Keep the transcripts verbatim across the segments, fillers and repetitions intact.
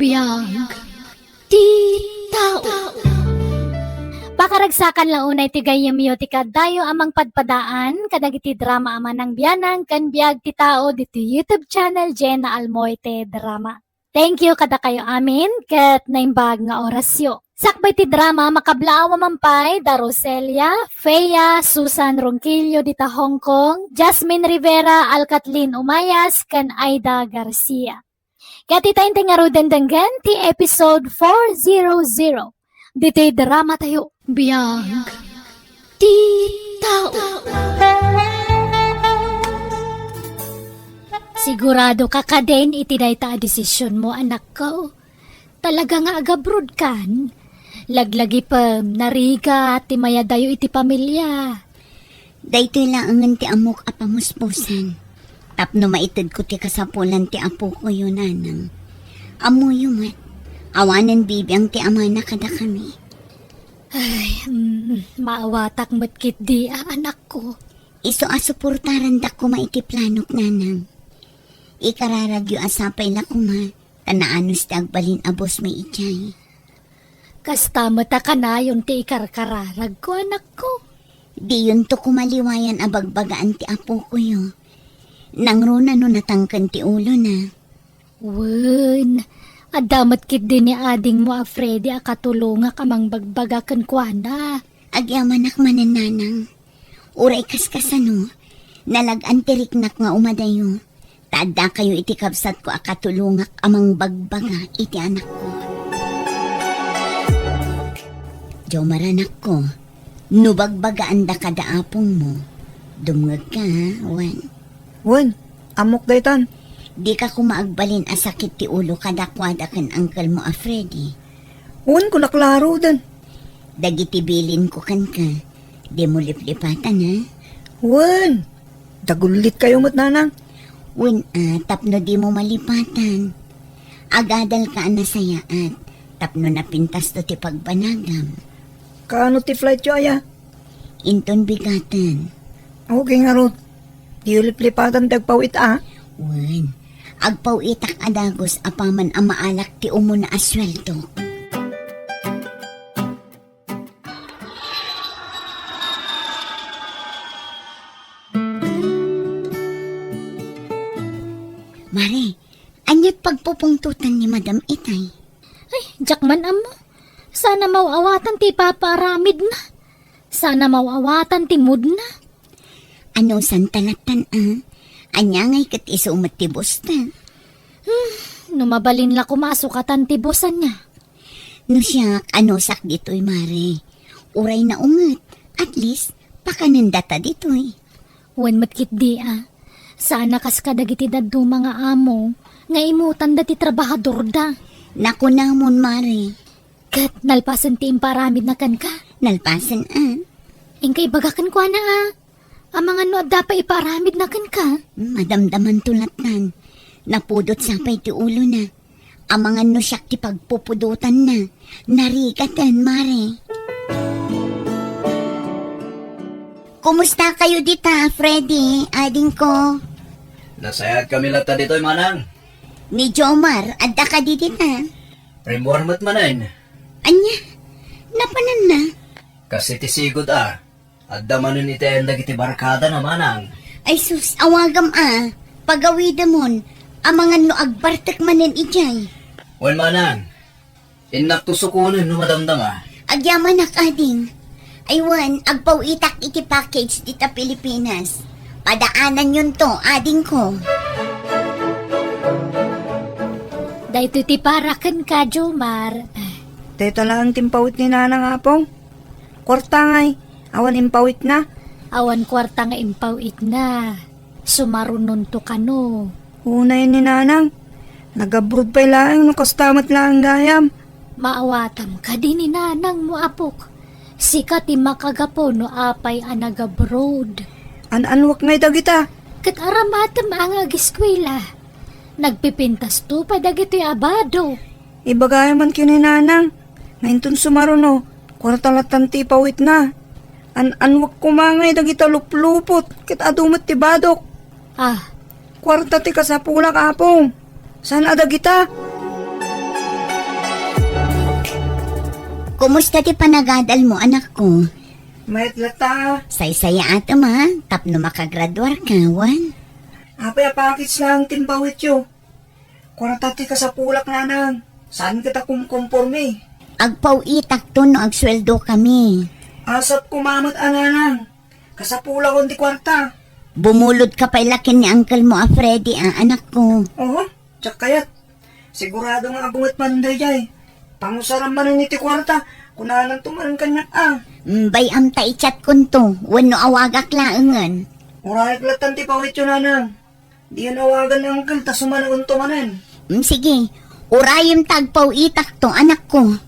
Biag ti tao. Pakaragsakan la unay ti gayyemyo ti kaadayo a mangpadpadaan kadagiti drama a manangbianang ken biag ti tao ditoy YouTube channel Jenna Almoite Drama. Thank you kadakayo amin ket naimbag nga orasyo. Sakbay ti drama, makablaaw a man pay da Roselia, Fea, Susan Ronquillo dita Hong Kong, Jasmine Rivera, Alcatlin Umayas, ken Aida Garcia. Ket ita intay ngaruden denggen ti episode four zero zero. Ditoy drama tayo. Biag ti tao. Sigurado ka kadin iti dayta a desisionmo, anakko? Talaga nga agabrodkan? Laglagipem, narigat ti mayadayo iti pamilia. Daytoy laengen ti ammok a pamuspusan. Tapno maitedko ti kasapulan ti apokoyo, nanang. Ammoyo met, awanen bibiang ti amana kadakami. Ay, mm, maawatak met ketdi a, anakko. Isu a suportaranda koma iti planok, nanang. Ikararagyo a sapay la koma, ta naanus ti agbalin a bosmi idiay. Kasta met a kanayon ti ikarkararagko, anakko. Diyonto koma liwayan a bagbagaan ti apokoyo. Nangruna no natangken ti ulona. Wen, adda met ketdi ni adingmo a Freddy a katulongak a mangbagbaga kenkuana. Agyamanak manen, nanang. Uray kaskasano, nalag-an ti riknak nga umadayo. Ta addakayo iti kabsatko a katulongak a mangbagbaga iti anakko. Jomar, anakko, no bagbagaanda kada apongmo, dumngegka, ha, wen? Wen, ammok daytan. Dika koma agbalin a sakit ti ulo kadakuada ken angkelmo a Freddy. Wen, kuna klaroden. Dagiti bilinko kenka, dimo liplipatan, ha? Wen, dagullitkayo met, nanang. Wen, a, tapno dimo malipatan. Agadalka a nasayaat, tapno napintasto ti pagbanagam. Kaano ti flightyo aya? Inton bigaten. Okay ngarud. Diyo liplipatan ti agpaw-it a? Wen, agpaw-itak a dagus apaman a maalak ti umuna a sueldok. Mare, ania't pagpupungtotan ni Madam itay? Ay, diak man ammo. Saan a maw-awatan ti ipapaaramidna. Saan a maw-awatan ti moodna. Ano, santa lattan, a? Ania ngay ket isu met ti bosta? Hmm, no mabalin la koma a sukatan ti boss ania. No siak, anusak ditoy, mare. Uray naunget, at least, pakanendata ditoy. Wen met ketdi a. Saan a kas kadagiti dadduma nga amo, nga imutanda ti trabahadorda. Nakunamon, mare. Ket nalpasen ti impaaramidna kenka? Nalpasen, a. Inka ibaga kenkuana a. Amangan no adda pay ipaaramidna kenka? Madamdamanto lattan. Napudot sapay ti ulona. Amangan no siak ti pagpupudotanna. Narigaten, mare. Kumusta kayo dita, Freddy, adingko? Nasayaat kami latta ditoy, manang. Ni Jomar, adda kadi dita? Rimmuar met manen. Ania? Napananna? Kas iti sigud a. Adda manen iti ayan dagiti barkada na, manang. Ay sus, awagam a. Pagawidemon. Amangan no agbartek manen idiay. Wen, manang. Innakto sukonen no madamdama. Agyamanak, ading. Ay wen, agpaw-itak iti package dita Pilipinas. Padaananyonto, adingko. Daytoy ti para kenka, Jomar. Dayta laeng ti impawit ni Nanang, Apong. Kuarta ngay, awan impawitna? Awan kuarta nga impawitna. Sumarunonto kano. Unay ni Nanang. Nagabroad pay laeng no kasta met laeng gayam. Maawatam kadi ni Nanangmo, apok. Sika ti makagapu no apay a nagabroad. An-anwak ngay dagita? Ket aramatem a nga ageskuela. Nagpipintasto pay dagitoy a bado. Ibagayam man ken ni Nanang, nga inton sumaruno, kuarta lattan ti ipawitna. An-anwak koma ngay dagita luplupot, ket adu met ti badok. Ah. Kuarta ti kasapulak, Apong. Saan a dagita? Kumusta ti panagadalmo, anakko? Mayat latta. Saysayaatem a, tapno makagraduarka, wen? Apay a package laeng ti impawityo? Kuarta ti kasapulak, nanang. Saan kita kumkomporme? Agpaw-itakto no agsueldokami. Asapko met a, nanang. Kasapulakon ti kuarta. Bumulodka pay la ken ni uncle mo a Freddy a, anakko. Oho, diak kayat. Sigurado nga agunget man daydiay. Pangusaram manen iti kuarta, kunananto manen kaniak a. Mm, bay-am ta i-chatkonto, wenno awagak laengen. Urayek lattan ti pawityo, nanang. Diyon awagan ni uncle ta sumanaonto manen. Mm, sige. Urayem ta agpaw-itakto, anakko.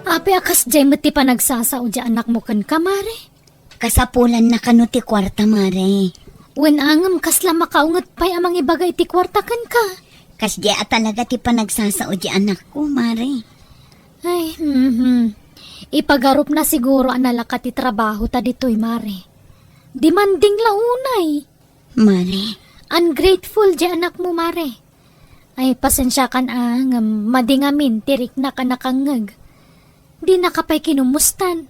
Apay a kasdiay met ti panagsasao diay anakmo kenka, Mare? Kasapulanna kano ti kuarta, Mare. Wen a ngem kasla makaunget pay a mangibaga iti kuarta kenka? Kasdiay a talaga ti panagsasao diay anakko, Mare. Ay, mhm. Ipagarupna siguro a nalaka ti trabaho ta ditoy, Mare. Demanding la unay. Mare. Ungrateful diay anakmo, Mare. Ay, pasensiakan a, ngem madi ngamin ti riknak a nakangngeg. Dinaka pay kinumustan.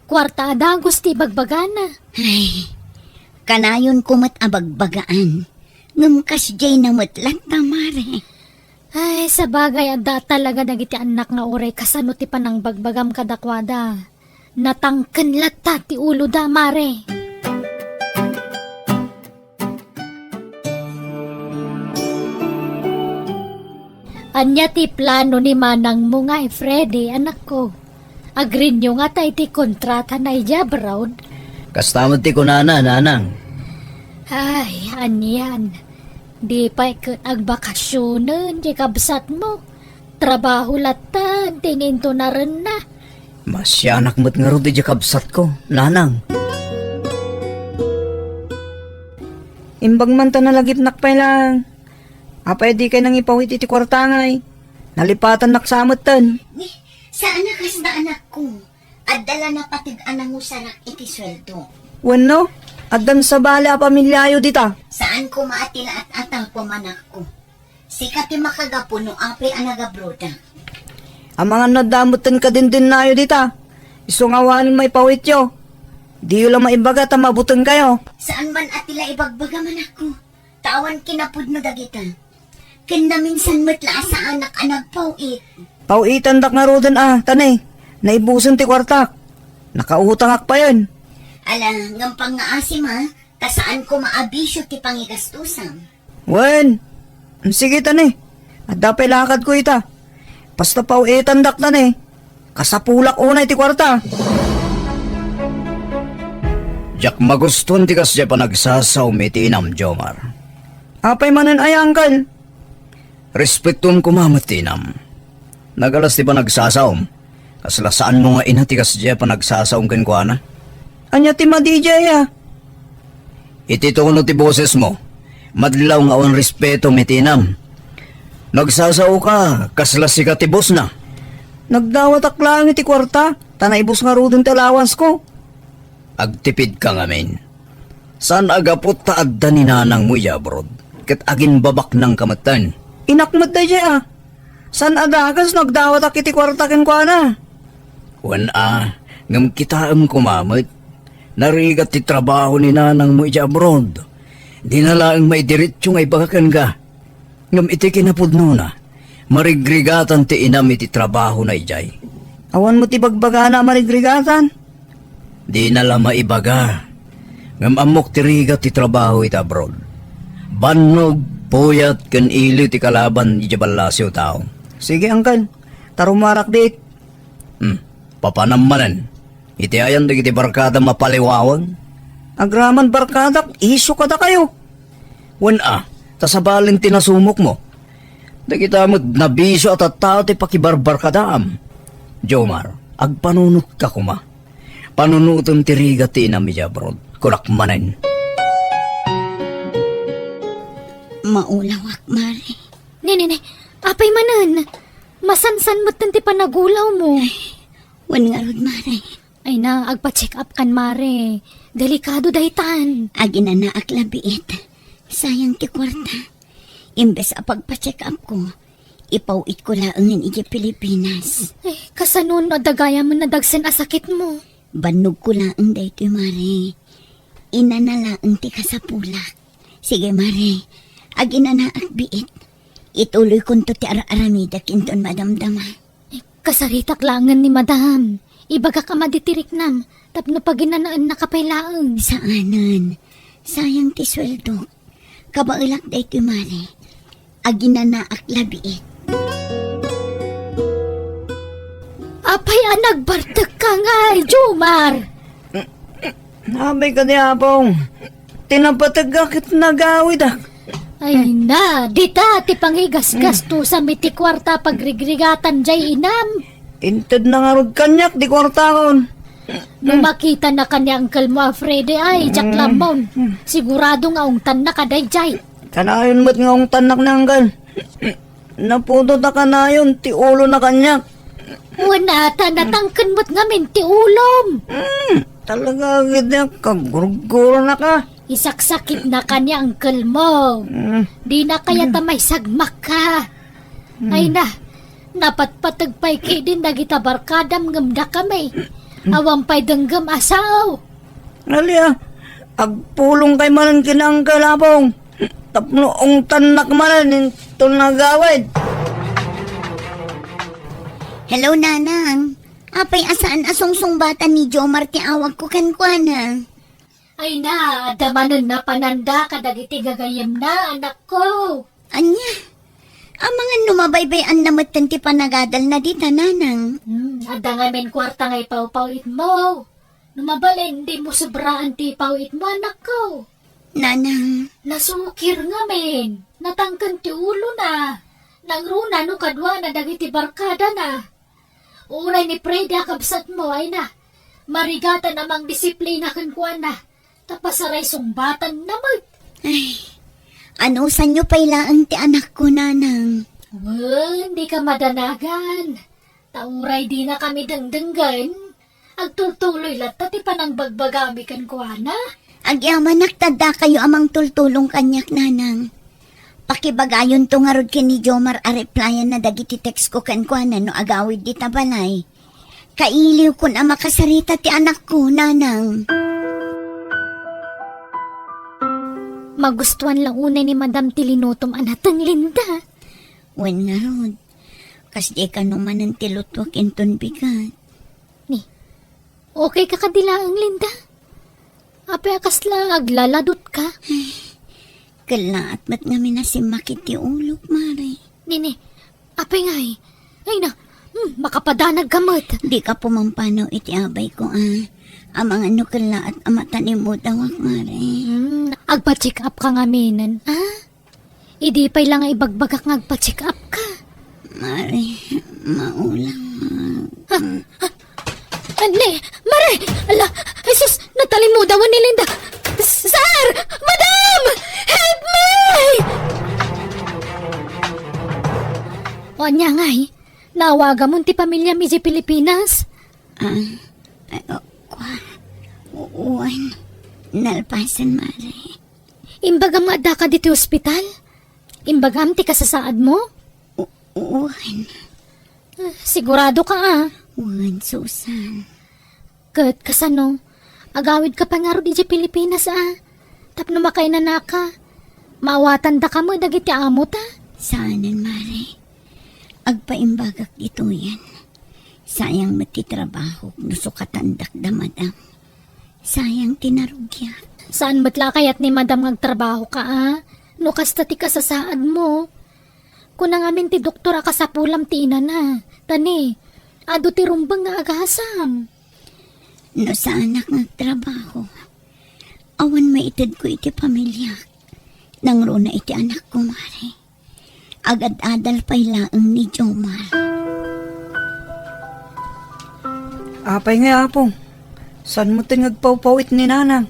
Kuarta a dagus ti ibagbagana. Ay, kanayonko met a bagbagaan. Ngem kasdiayna met latta, Mare. Ay, sabagay, adda talaga dagiti annak nga uray kasano ti panangbagbagam kadakuada. Natangken latta ti uloda, Mare. Ania ti plano ni manangmo nga i Freddy, anakko? Agreeyo ngata iti kontratana idiay abroad? Kasta met ti kunana, nanang. Ay, anian. Di pay ket agbakasionen ti kabsatmo. Trabaho latta ti inintunarenna. Masianak met ngarud idiay kabsatko, nanang. Imbag man ta nalagipnak pay laeng. Apay dikay nangipawit iti kuarta ngay? Nalipatannak sa metten. Ni, saan a kasta, anakko. Adda la napateg a nangusarak iti sueldo. Wenno, addan sabali a pamiliayo dita? Saan koma a ti laat a tapom, anakko. Sika ti makagapu no apay a nagabroda. Amangan no adda metten kadindinnayo dita. Isu nga awanen maipawityo. Diyo la maibaga ta mabutengkayo. Saan man a ti la ibagbaga, manakko. Ta awan kinapudno dagita. Ken naminsan met la a saanak a nagpaw-it. Paw-itandak ngaruden a, ta ne, naibusen ti kuartak. Nakautangak payen. Ala, ngem pangngaasim a, ta saan koma a bisio ti pangigastosam. Wen, sige ta ne. Adda pay lakadko ita. Basta paw-itandak ta ne. Kasapulak unay ti kuarta. Diak magustuan ti kasdiay panagsasaom iti inam, Jomar. Apay manen aya, uncle? Respetuem koma met ti inam. Nagalas ti panagsasaom. Kasla saanmo nga ina ti kasdiay panagsasaom kenkuana? Ania ti madi idiay a? Iti tono ti bosesmo, madlaw nga awan respetom iti inam. Nagsasaoka, kasla sika ti bosna. Nagdawatak laeng iti kuarta, ta naibus ngaruden ti allowanceko. Agtipidka ngamin. Saan a gapu ta adda ni nanangmo idiay abroad, ket aginbabaknangka metten. Inak met daydiay a. Saan a dakes no agdawatak iti kuarta kenkuana? Wen a, ngem kitaem koma met. Narigat ti trabaho ni nanangmo idiay abroad. Dina laeng maidiretso nga ibaga kenka. Ngem iti kinapudnona, marigrigatan ti inam iti trabahona idiay. Awan met ibagbagana a marigrigatan? Dina la maibaga. Ngem ammok ti rigat ti trabaho iti abroad. Bannog, puyat, ken ili ti kalaban idiay ballasiw tao. Sige, uncle. Ta rumarak diit. Hmm. Papanam manen. Iti ayan dagiti barkadam a paliwawan? Agraman barkadak, isu kadakayo. Wen a, ta sabalen ti nasumokmo. Dagita met nabisio a tattao ti pakibarbarkadaam. Jomar, agpanunotka koma. Panunotem ti rigat ti inam idiay abroad. Kunak manen. Maulawak, Mare. Ne, ne, ne. Apay manen? Masansan metten ti panagulawmo. Wen ngarud, Mare. Ay na, agpa-check up kan, Mare. Delikado daytan. Aginanaak la biit. Sayang ti kuarta. Imbes a pagpa-check up ko, Ipaw-itko laengen idiay Pilipinas. Ay, kasano no adda gayamen a dagsen a sakitmo? Bannogko laeng daytoy, Mare. Inana laeng ti kasapulak. Sige, Mare. Aginanaak biit. Ituloykonto ti ar-aramidek inton madamdama. Kasaritak laengen ni Madam. Ibagak a madi ti riknam tapno paginanaennaka pay laeng. Saanen. Sayang ti sueldok. Kabaelak daytoy, Mare. Aginanaak labiit. Apay a nagbartekka ngay, Jomar? Apay kadi, Apong. Ti napategga ket nagawidak. Ay na, dita ti pangigasgastusam iti kuarta a pagrigrigatan jay inam. Intedna ngarud kaniak ti kuartakon. No makitana ken ni Uncle mo a Freddy, ay, diak Mm. lammon. Sigurado nga ungtanna kadayjay. Kanayon met nga ungtannak ni Uncle. Naputot a kanayon ti ulona kaniak. Wen ata, natangken met ngamin ti ulom. Mm, talaga, gidyak, kagurgurona ka. Isaksakit na kaniak ni Uncle mo. Mm. Di na kaya ta maisagmak ka. Mm. Ay na, napatpateg pay ketdin dagita barkadam ngem dakami. Mm. Awan pay denggem a sao. Alia, agpulong kay manen ken ni Uncle Apong. Tapno ungtannak manen inton nagawid. Hello, Nanang. Apay a saan a sungsungbatan ni Jomar ti awagko kenkuana? Ay na, adda manen napananda kadagiti gagayyemna, anakko. Ania? Amangan no mabaybay-anna metten ti panagadalna dita, Nanang. Hmm, adda ngamin kuarta nga ipawpaw-itmo. No mabalin, dimo sobraan ti ipaw-itmo, anakko. Nanang. Nasukir ngamin. Natangken ti ulona. Nangruna no kaduana dagiti barkadana. Uray ni Freddy a kabsatmo, ay na, marigatan a mangdisiplina kenkuana, ta pasaray sungbatanna met. Ay, anusanyo pay laeng ti anakko, Nanang. Wen, dika madanagan. Ta uray dinakami dengdenggen, agtultuloy latta ti panangbagbagami kenkuana. Agyamanak ta addakayo a mangtultulong kaniak, Nanang. Pakibagayonto ngarud ken ni Jomar a replyanna dagiti textko kenkuana no agawid dita balay. Kailiwkon a makasarita ti anakko, Nanang. Magustuan lang unay ni Madam ti linutom a nateng, Linda. Wen ngarud, kasdiay kano manen ti lutuak inton bigat. Ni, okay ka kadi laeng, Linda? Apay a kasla aglaladutka? Ay, kellaat met ngamin a simmakit ti ulok, Mare. Ni, ni, apay ngay? Ay na, hmm, makapadanag ka met. Dika pumampanaw iti abayko, a. Amangan no kellaat a matanimudawak, Mare. Hmm, agpa-check up ka ngaminen, a? Idi pay la nga ibagbagak nga agpa-check up ka. Mare, maulang. Ah, ah, ah, ne, Mare! Ala, Jesus, natalimudawan ni Linda. Sir! Madam! Help me! O ania ngay, naawagamon ti pamiliam idiay Pilipinas? Ah, ay, o, kua. Wen, nalpasen, Mare. Imbagam nga addaka ditoy ospital? Imbagam ti kasasaadmo? U-, wen. Ah, sigurado ka, a? Wen, Susan. Ket kasano? Agawidka pay ngarud idiay Pilipinas, a? Tapno makainanaka. Maawatandaka met dagiti amota? Saanen, Mare. Agpaimbagak ditoyen. Sayang met ti trabahok no sukatandak da, Madam. Sayang ti narugiak. Saan met la a kayat ni Madam nga agtrabaho ka, a? No kasta ti kasasaadmo. Kuna ngamin ti doktor a kasapulam ti inana. Ta ni, adu ti rumbeng nga agasam. No saanak nga agtrabaho, awan maitedko iti pamiliak. Nangruna iti anakko, Mare. Agad-adal pay laeng ni Jomar. Apay ngay, Apo? Saan mo ten nga agpawpawit ni Nanang?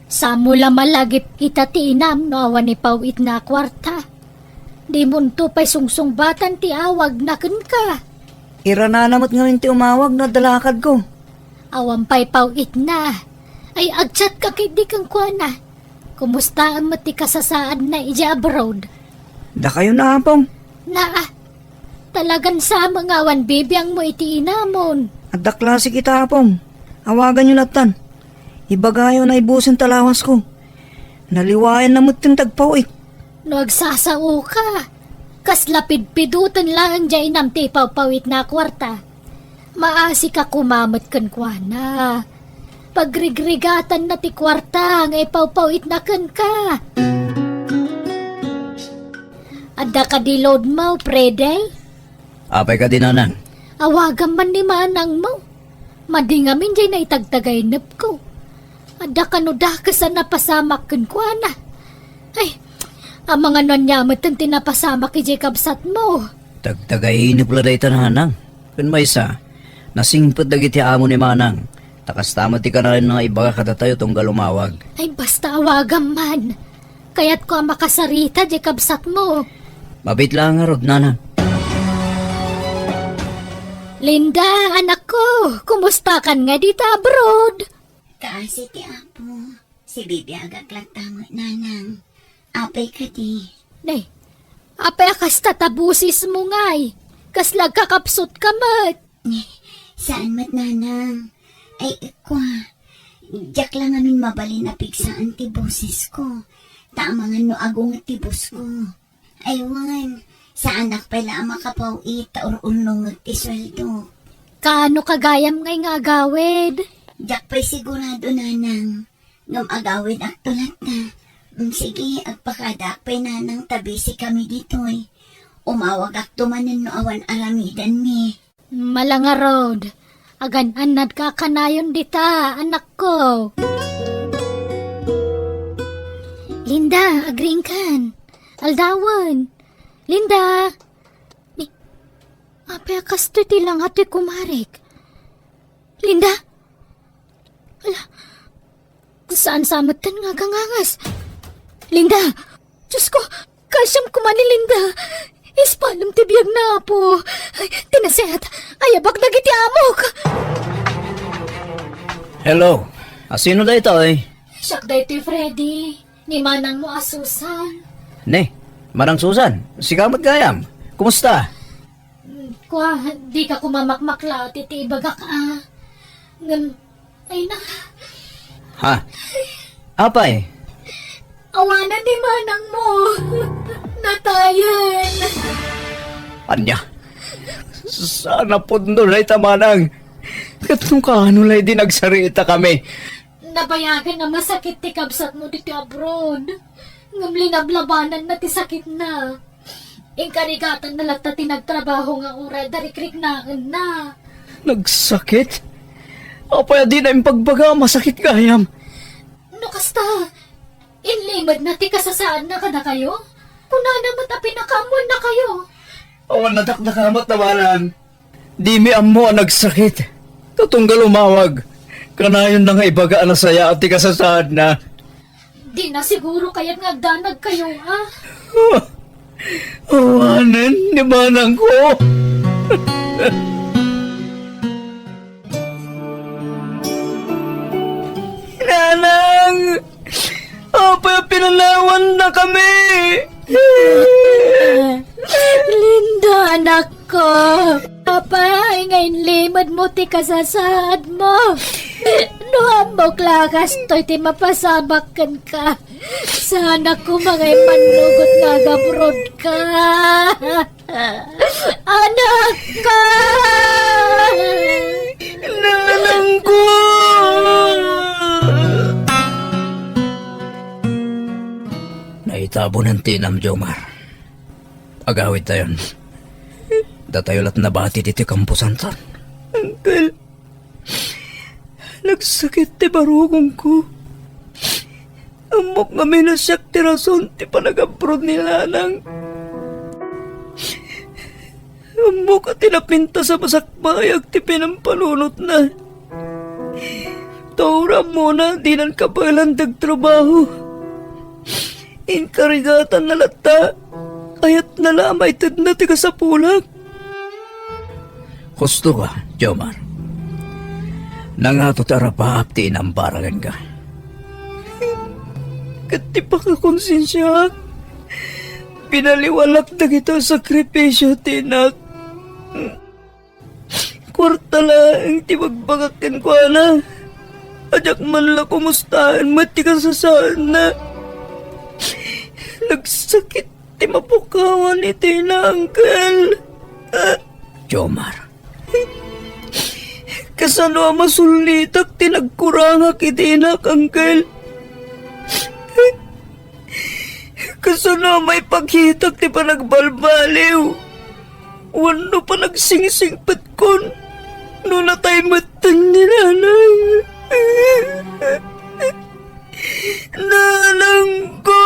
Saan mo la malagip ita ti inam no awan ipawitna a kuarta? Dimonto pay sungsungbatan ti awagna kenka. Iranana met ngamin ti umawag no adda lakadko. Awan pay pawitna. Ay, agchat ka ketdi kenkuana. Kumustaen met ti kasasaadna idiay abroad? Dakayo na, Apong. Naa, Talagan sama nga awan bibiangmo iti inamon. Adda klasik ita, Apong. Awaganyo lattan. Ibagayo naibusen ta lawasko. Naliwayan na met ti agpaw-it. No agsasaoka, kasla pidpiduten laeng diay inam ti ipawpaw-itna a kuarta. Maasika koma met kenkuana. Pagrigrigatanna ti kuarta nga ipawpaw-itna kenka. Adda kadi loadmo, Freddy? Apay kadi, Nanang? Awagam man ni manangmo. Madi ngamin diay naitagtagaynepko. Adda kano dakes a napasamak kenkuana. Ay, amangan no ania met ti napasamak idiay kabsatmo. Tagtagaynep la dayta, Nanang. Ken maysa, nasingpet dagiti amo ni Manang. Ta kasta met ti kanayon nga ibaga kadatayo tunggal umawag. Ay, basta awagam man. Kayatko a makasarita diay kabsatmo. Mabiit la ngarud, Nanang. Linda, anakko, kumustakan nga dita abroad? Kaasi ti Apo, sibibiagak latta met, Nanang. Apay kadi? Nay, apay a kasta ta bosesmo ngay? Kasla agkakapsutka met? Saan met, Nanang. Ay, kua, diak la ngamin mabalin a pigsaan ti bosesko. Ta amangan no agunget ti bosko. Ay wen, saanak pay la a makapaw-it ta ur-urnongek ti sueldo. Kaano ka gayam ngay nga agawid? Diak pay sigurado, Nanang. Ngem agawidakto latta. Mm, sige, agpakadaak pay, Nanang, ta busy kami ditoy. Umawagakto manen no awan aramidenmi. Malangarod, agan-annadka a kanayon dita, anakko. Linda, agriingkan. Aldawen. Linda! Ni, apay a kastoy ti langa ti kumarek? Linda! Ala, saan sa metten nga agangangas? Linda! Diyos ko, kaasiam koma ni Linda. Ispalem ti biagna, Apo. Ay, ti naset, ayabak dagiti amok. Hello, asino daytoy? Siak daytoy, Freddy. Ni manangmo a Susan. Ne, Manang Susan, sika met gayam. Kumusta? Kua, dika koma makmaklaat iti ibagak a. Ngem, ay na. Ha? Apay? Awanan ni manangmo. Natayen. Ania? Saan a pundo dayta, manang. Ket no kaano lay di nagsarita kami? Nabayagan a masakit ti kabsatmo ditoy abroad. Ngem linablabananna ti sakitna. Inkarigatanna latta ti nagtrabaho nga uray da rikriknaenna. Nagsakit? Apay a dina impagbaga a masakit gayam? No kasta, inlimedna ti kasasaadna kadakayo? Kunana met a pinakaammoannakayo. Awan nadakdakamat, Manang. Dimi ammo a nagsakit. Ta tunggal umawag, kanayonna nga ibaga a nasayaat ti kasasaadna. Dina siguro kayat nga agdanagkayo, a? Awanen ni manangko. Nanang! Apay a pinanawannakami? Linda, anakko. Apay nga inlimedmo ti kasasaadmo? No ammok la a kastoy ti mapasamak kenka, saanak koma nga immannugot nga agabrodka. Anakko! Nanangko! Naitabonan ti inam, Jomar. Agawidtayon. Datayo la't nabati ditoy kamposanton. Uncle, nagsakit ti barukongko. Ammok ngamin a siak ti rason ti panagabroad ni Nanang. Ammok a ti napintas a masakbayag ti pinampalunotna. Ta uray ammona, dinan kabaelan ti agtrabaho. Inkarigatanna latta. Kayatna la a maitedna ti kasapulak. Husto ka, Jomar. Nangato ti arapaap ti inam para kenka. Ket ti pakakonsensiaak, pinaliwalak dagita a sakripisio ti inak. Kuarta laeng ti magbagak kenkuana. Diak man la kumustaen met ti kasasaadna. Nagsakit ti mapukawan iti ina, Uncle. Jomar. Kasano a masullitak ti nagkurangak iti inak, Uncle? Kasano a maipakitak ti panagbalbaliw wenno panagsingsipetkon no natay metten ni nanang? Nanangko!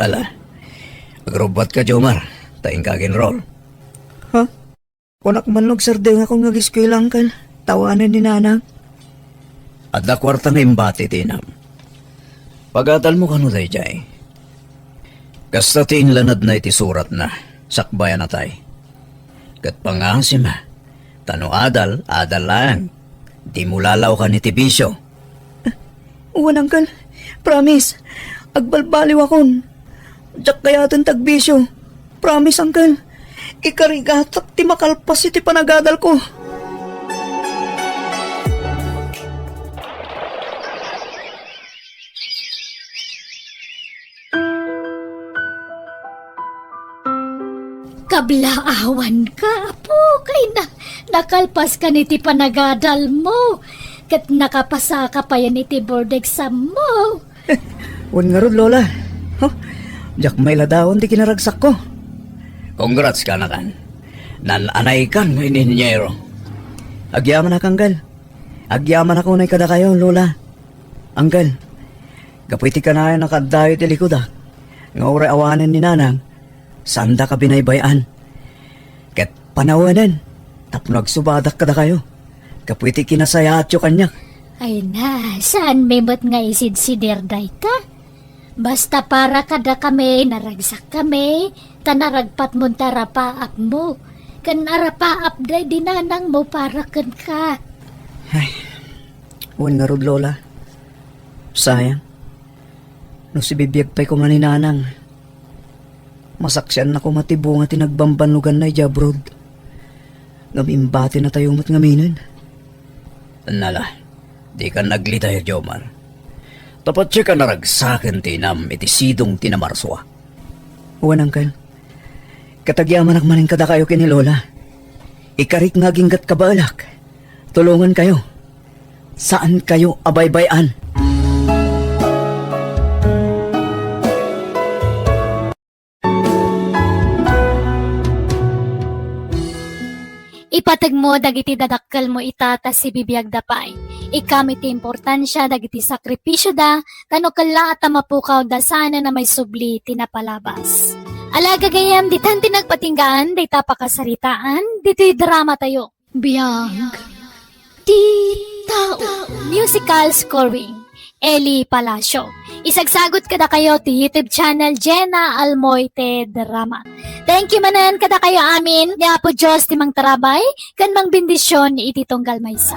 Ala, agrubbuatka, Jomar, ta inka aginrol. Ha? Kunak man no agsardengakon nga ageskuela, Uncle, ta awanen ni nanang. Adda kuarta nga imbati ti inam. Pagadalmo kano daydiay. Kasta ti inlanadna iti suratna, sakbay a natay. Ket pangasim, ta no adal, adal laeng. Dimo lalaokan iti bisio. Wen, Uncle. Promise. Agbalbaliwakon. Diak kayaten ti agbisio. Promise, Uncle. Ikarigatak ti makalpas iti panagadalko. Kablaawanka, apo, kay na-, nakalpaska iti panagadalmo, ket nakapasaka payen iti board exam mo. Wen ngarud, Lola. Huh? Diak mailadawan ti kinaragsakko. Congrats kanakan. Naan-anaykan nga inhinyero. Agyamanak, Uncle. Agyamanak unay kadakayo, Lola. Uncle, gapu iti kanayon a kaaddayo iti likudak, nga uray awanen ni nanang, saandaka binaybay-an. Ket panawenen tapno agsubadak kadakayo, gapu iti kinasayaatyo kaniak. Ay na, saanmi met nga isidsider dayta? Basta para kadakami, naragsakkami, ta naragpatmon ti arapaapmo, ken arapaap daydi nanangmo para kenka. Ay, wen ngarud, Lola. Sayang. No sibibiag pay koma ni Nanang, masaksianna koma ti bunga ti nagbambannoganna idiay abroad. Ngem imbatinatayo met ngaminen. Nala, dikan aglitay, Jomar. Ta patien a naragsaken ti inam iti sidong ti namarsua. Wen, Uncle. Ket agyamanak manen kadakayo ken ni Lola. Ikarik nga aginggat kabaelak. Tulongankayo. Saankayo a baybay-an. Ipateg mo dagiti dadakkelmo ita ta sibibiagda pay. Ikkam iti importansia dagiti sakripisioda, ta no kellaat a mapukawda saanen a maisubli ti napalabas. Ala gagayem, ditan ti nagpatinggaan dayta pakasaritaan ditoy dramatayo. Biag ti tao. Musical scoring, Eli Palacio. Isagsagut kadakayo ti YouTube channel Jenna Almoite Drama. Thank you manen kadakayo amin. Ni Apo Dios ti mangtarabay ken mangbendision iti tunggal maysa.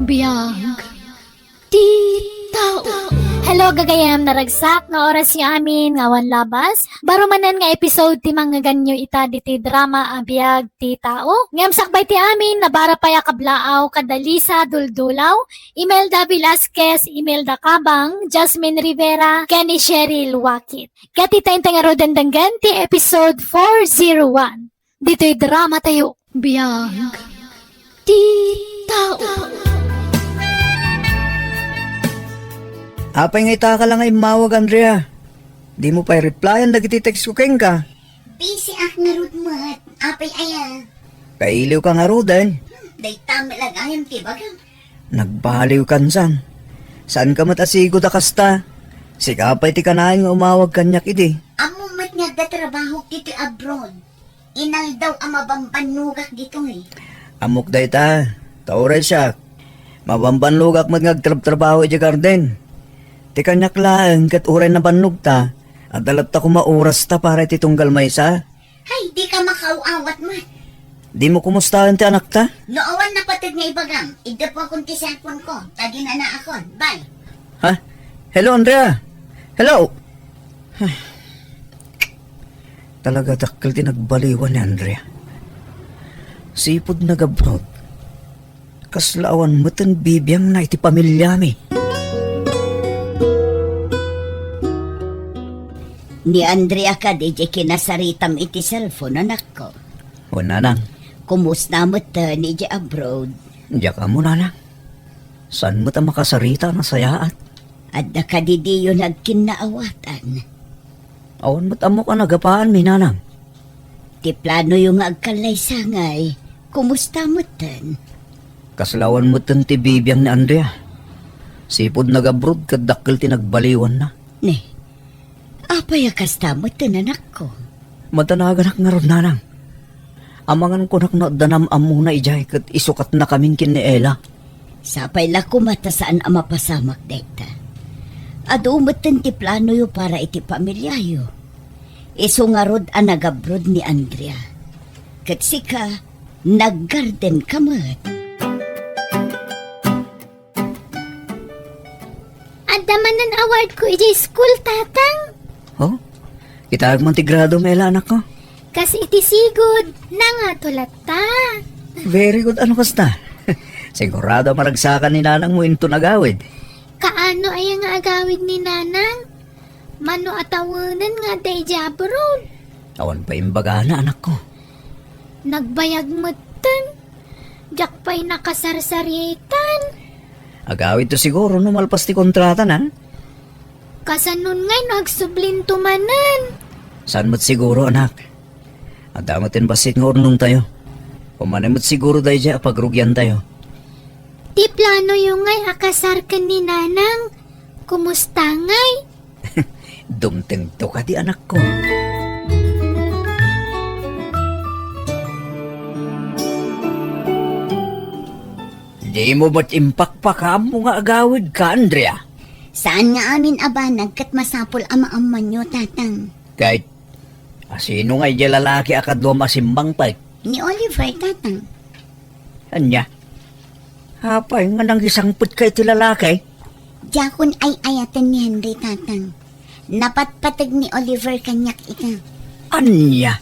Biag ti tao. Hello, gagayem, naragsak nga orasyo amin nga awan labas. Baro manen nga episode ti mangngeganyo ita ditoy drama a Biag ti Tao. Ngem sakbay ti amin, nabara pay a kablaaw, kada Lisa Duldulaw, Imelda Velasquez, Imelda Cabang, Jasmine Rivera, ken ni Cheryl Wakit. Ket ita intay ngaruden denggen ti episode four zero one. Ditoy dramatayo. Biag ti tao. Apay nga itaka la nga immawag, Andrea? Dimo pay replyan dagiti text ko kenka. Busy ak ngarud met. Apay aya? Kailiwka ngaruden. Dayta met la gayam ti bagam. Nagbaliwkan san. Saanka met a sigud a kasta. Sika pay ti kanayon nga umawag kaniak idi. Ammom met nga adda trabahok ditoy abroad. Inaldaw a mabambannogak ditoy. Ammok dayta, ta uray siak, mabambannogak met nga agtrabtrabaho idiay garden. Ti kaniak laeng ket uray nabannogta, adda latta koma orasta para iti tunggal maysa. Hay, di ka makaaw-awat met. Dimo kumustaen ti anakta? No awan napateg nga ibagam, iddapuakon ti cellphone ko, ta ginanaakon. Bye. Ha? Hello, Andrea? Hello? Talaga dakkel ti nagbaliwan ni Andrea. Sipud nag-abroad. Kasla awan metten bibiangna iti pamiliami. Ni Andrea kadi diay kinasaritam iti cellphone, anakko? O, nanang. Kumusta metten idiay abroad? Diak ammo, nanang. Saan met a makasarita a nasayaat? Adda kadi diyon agkinnaawatan? Awan met ammok a nagapaanmi, nanang. Ti planoyo nga agkallaysa ngay, kumusta metten? Kasla awan metten ti bibiang ni Andrea. Sipud nag-abroad ket dakkel ti nagbaliwanna. Ne, apay a kasta metten, anakko? Madanaganak ngarud, nanang. Amangan kunak no adda nam-ammona idiay ket isukatnakamin ken ni Ella. Sapay la koma ta saan a mapasamak dayta. Adu metten ti planoyo para iti pamiliayo. Isu ngarud a nag-abroad ni Andrea. Ket sika, nag-garden ka met. Adda manen award ko idiay school, Tatang. Oh? Kitaek man ti gradom, Ella, anakko. Kas iti sigud, nangato latta. Very good, ano kasta? Sigurado a maragsakan ni nanangmo inton agawid. Kaano aya nga agawid ni nanang? Mano a tawenen nga adda idiay abroad? Awan pay imbagana, anakko. Nagbayag metten. Diak pay nakasarsaritan. Agawidto siguro no malpas ti kontratana. Kasanon ngay no agsublinto manen? Saan met siguro, anak? Adda met ti bassit nga urnongtayo. Umanay met siguro daydiay a pagrugiantayo. Ti planoyo ngay a kasar ken ni nanang, kumusta ngay? Dumtengto kadi, anakko? Dimo met impakpakaammo nga agawidka, Andrea? Saan nga amin a banag ket masapul a maammoanyo, Tatang. Ket, asino ngay diay lalaki a kaduam a simmangpet? Ni Oliver, Tatang. Ania? Apay nga nangisangpetka iti lalaki? Diakon ay-ayaten ni Henry, Tatang. Napatpateg ni Oliver kaniak ita. Ania?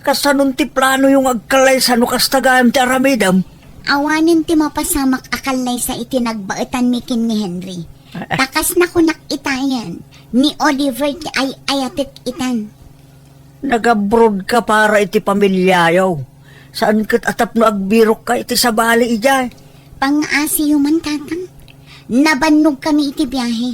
Kasanon ti planoyo nga agkallaysa no kasta gayam ti aramidem? Awanen ti mapasamak a kallaysa iti nagbaetanmi ken ni Henry. Ah, ah. Ta kas nakunak itayen, ni Oliver ti ay-ayatek itan. Nag-abroad ka para iti pamiliayo. Saan ket a tapno agbirokka iti sabali idiay. Pangngaasiyo man, Tatang. Nabannogkami iti biahe.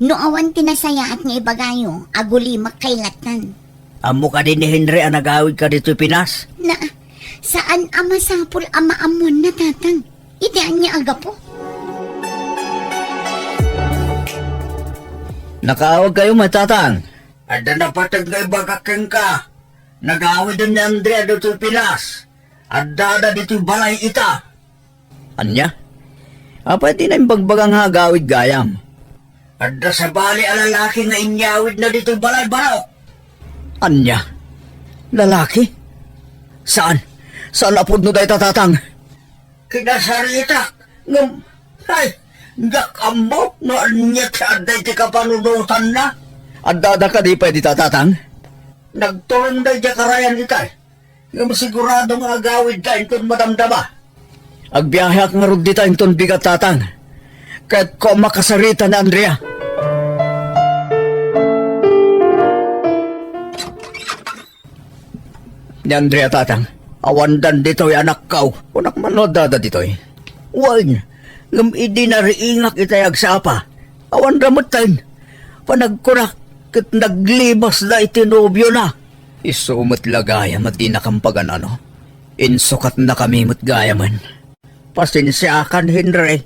No awan ti nasayaat nga ibagayo, agulimak kay lattan. Ammo kadi ni Henry a nagawidka ditoy Pinas? Na, saan a masapul a maammoanna, Tatang. Iti ania a gapu? Nakaawagkayo met, Tatang? Adda napateg nga ibagak kenka. Nagawiden ni Andrea ditoy Pinas. Addada ditoy balay ita. Ania? Apay ti naimbagbaga nga agawid gayam? Adda sabali a lalaki nga inyawidna ditoy balay, balok. Ania? Lalaki? Saan? Saan a pudno dayta, Tatang? Kinasaritak, ngem, ay, diak ammo no ania ti adda iti kapanunotanna. Addada kadi pay dita, Tatang? Nagturong daydiay karayan itay. Ngem sigurado nga agawidda inton madamdama. Agbiaheak ngarud dita inton bigat, Tatang. Kayatko a makasarita ni Andrea. Ni Andrea, Tatang, awandan ditoy anakko. Kunak man no addada ditoy. Wen, ngem idi nariingak itay agsapa, awan rametten. Panagkunak ket naglibasda iti nobiona. Isu met la gayam a dinakam pagan-ano. Insukatnakami met gayamen. Pasensiakan, Henry.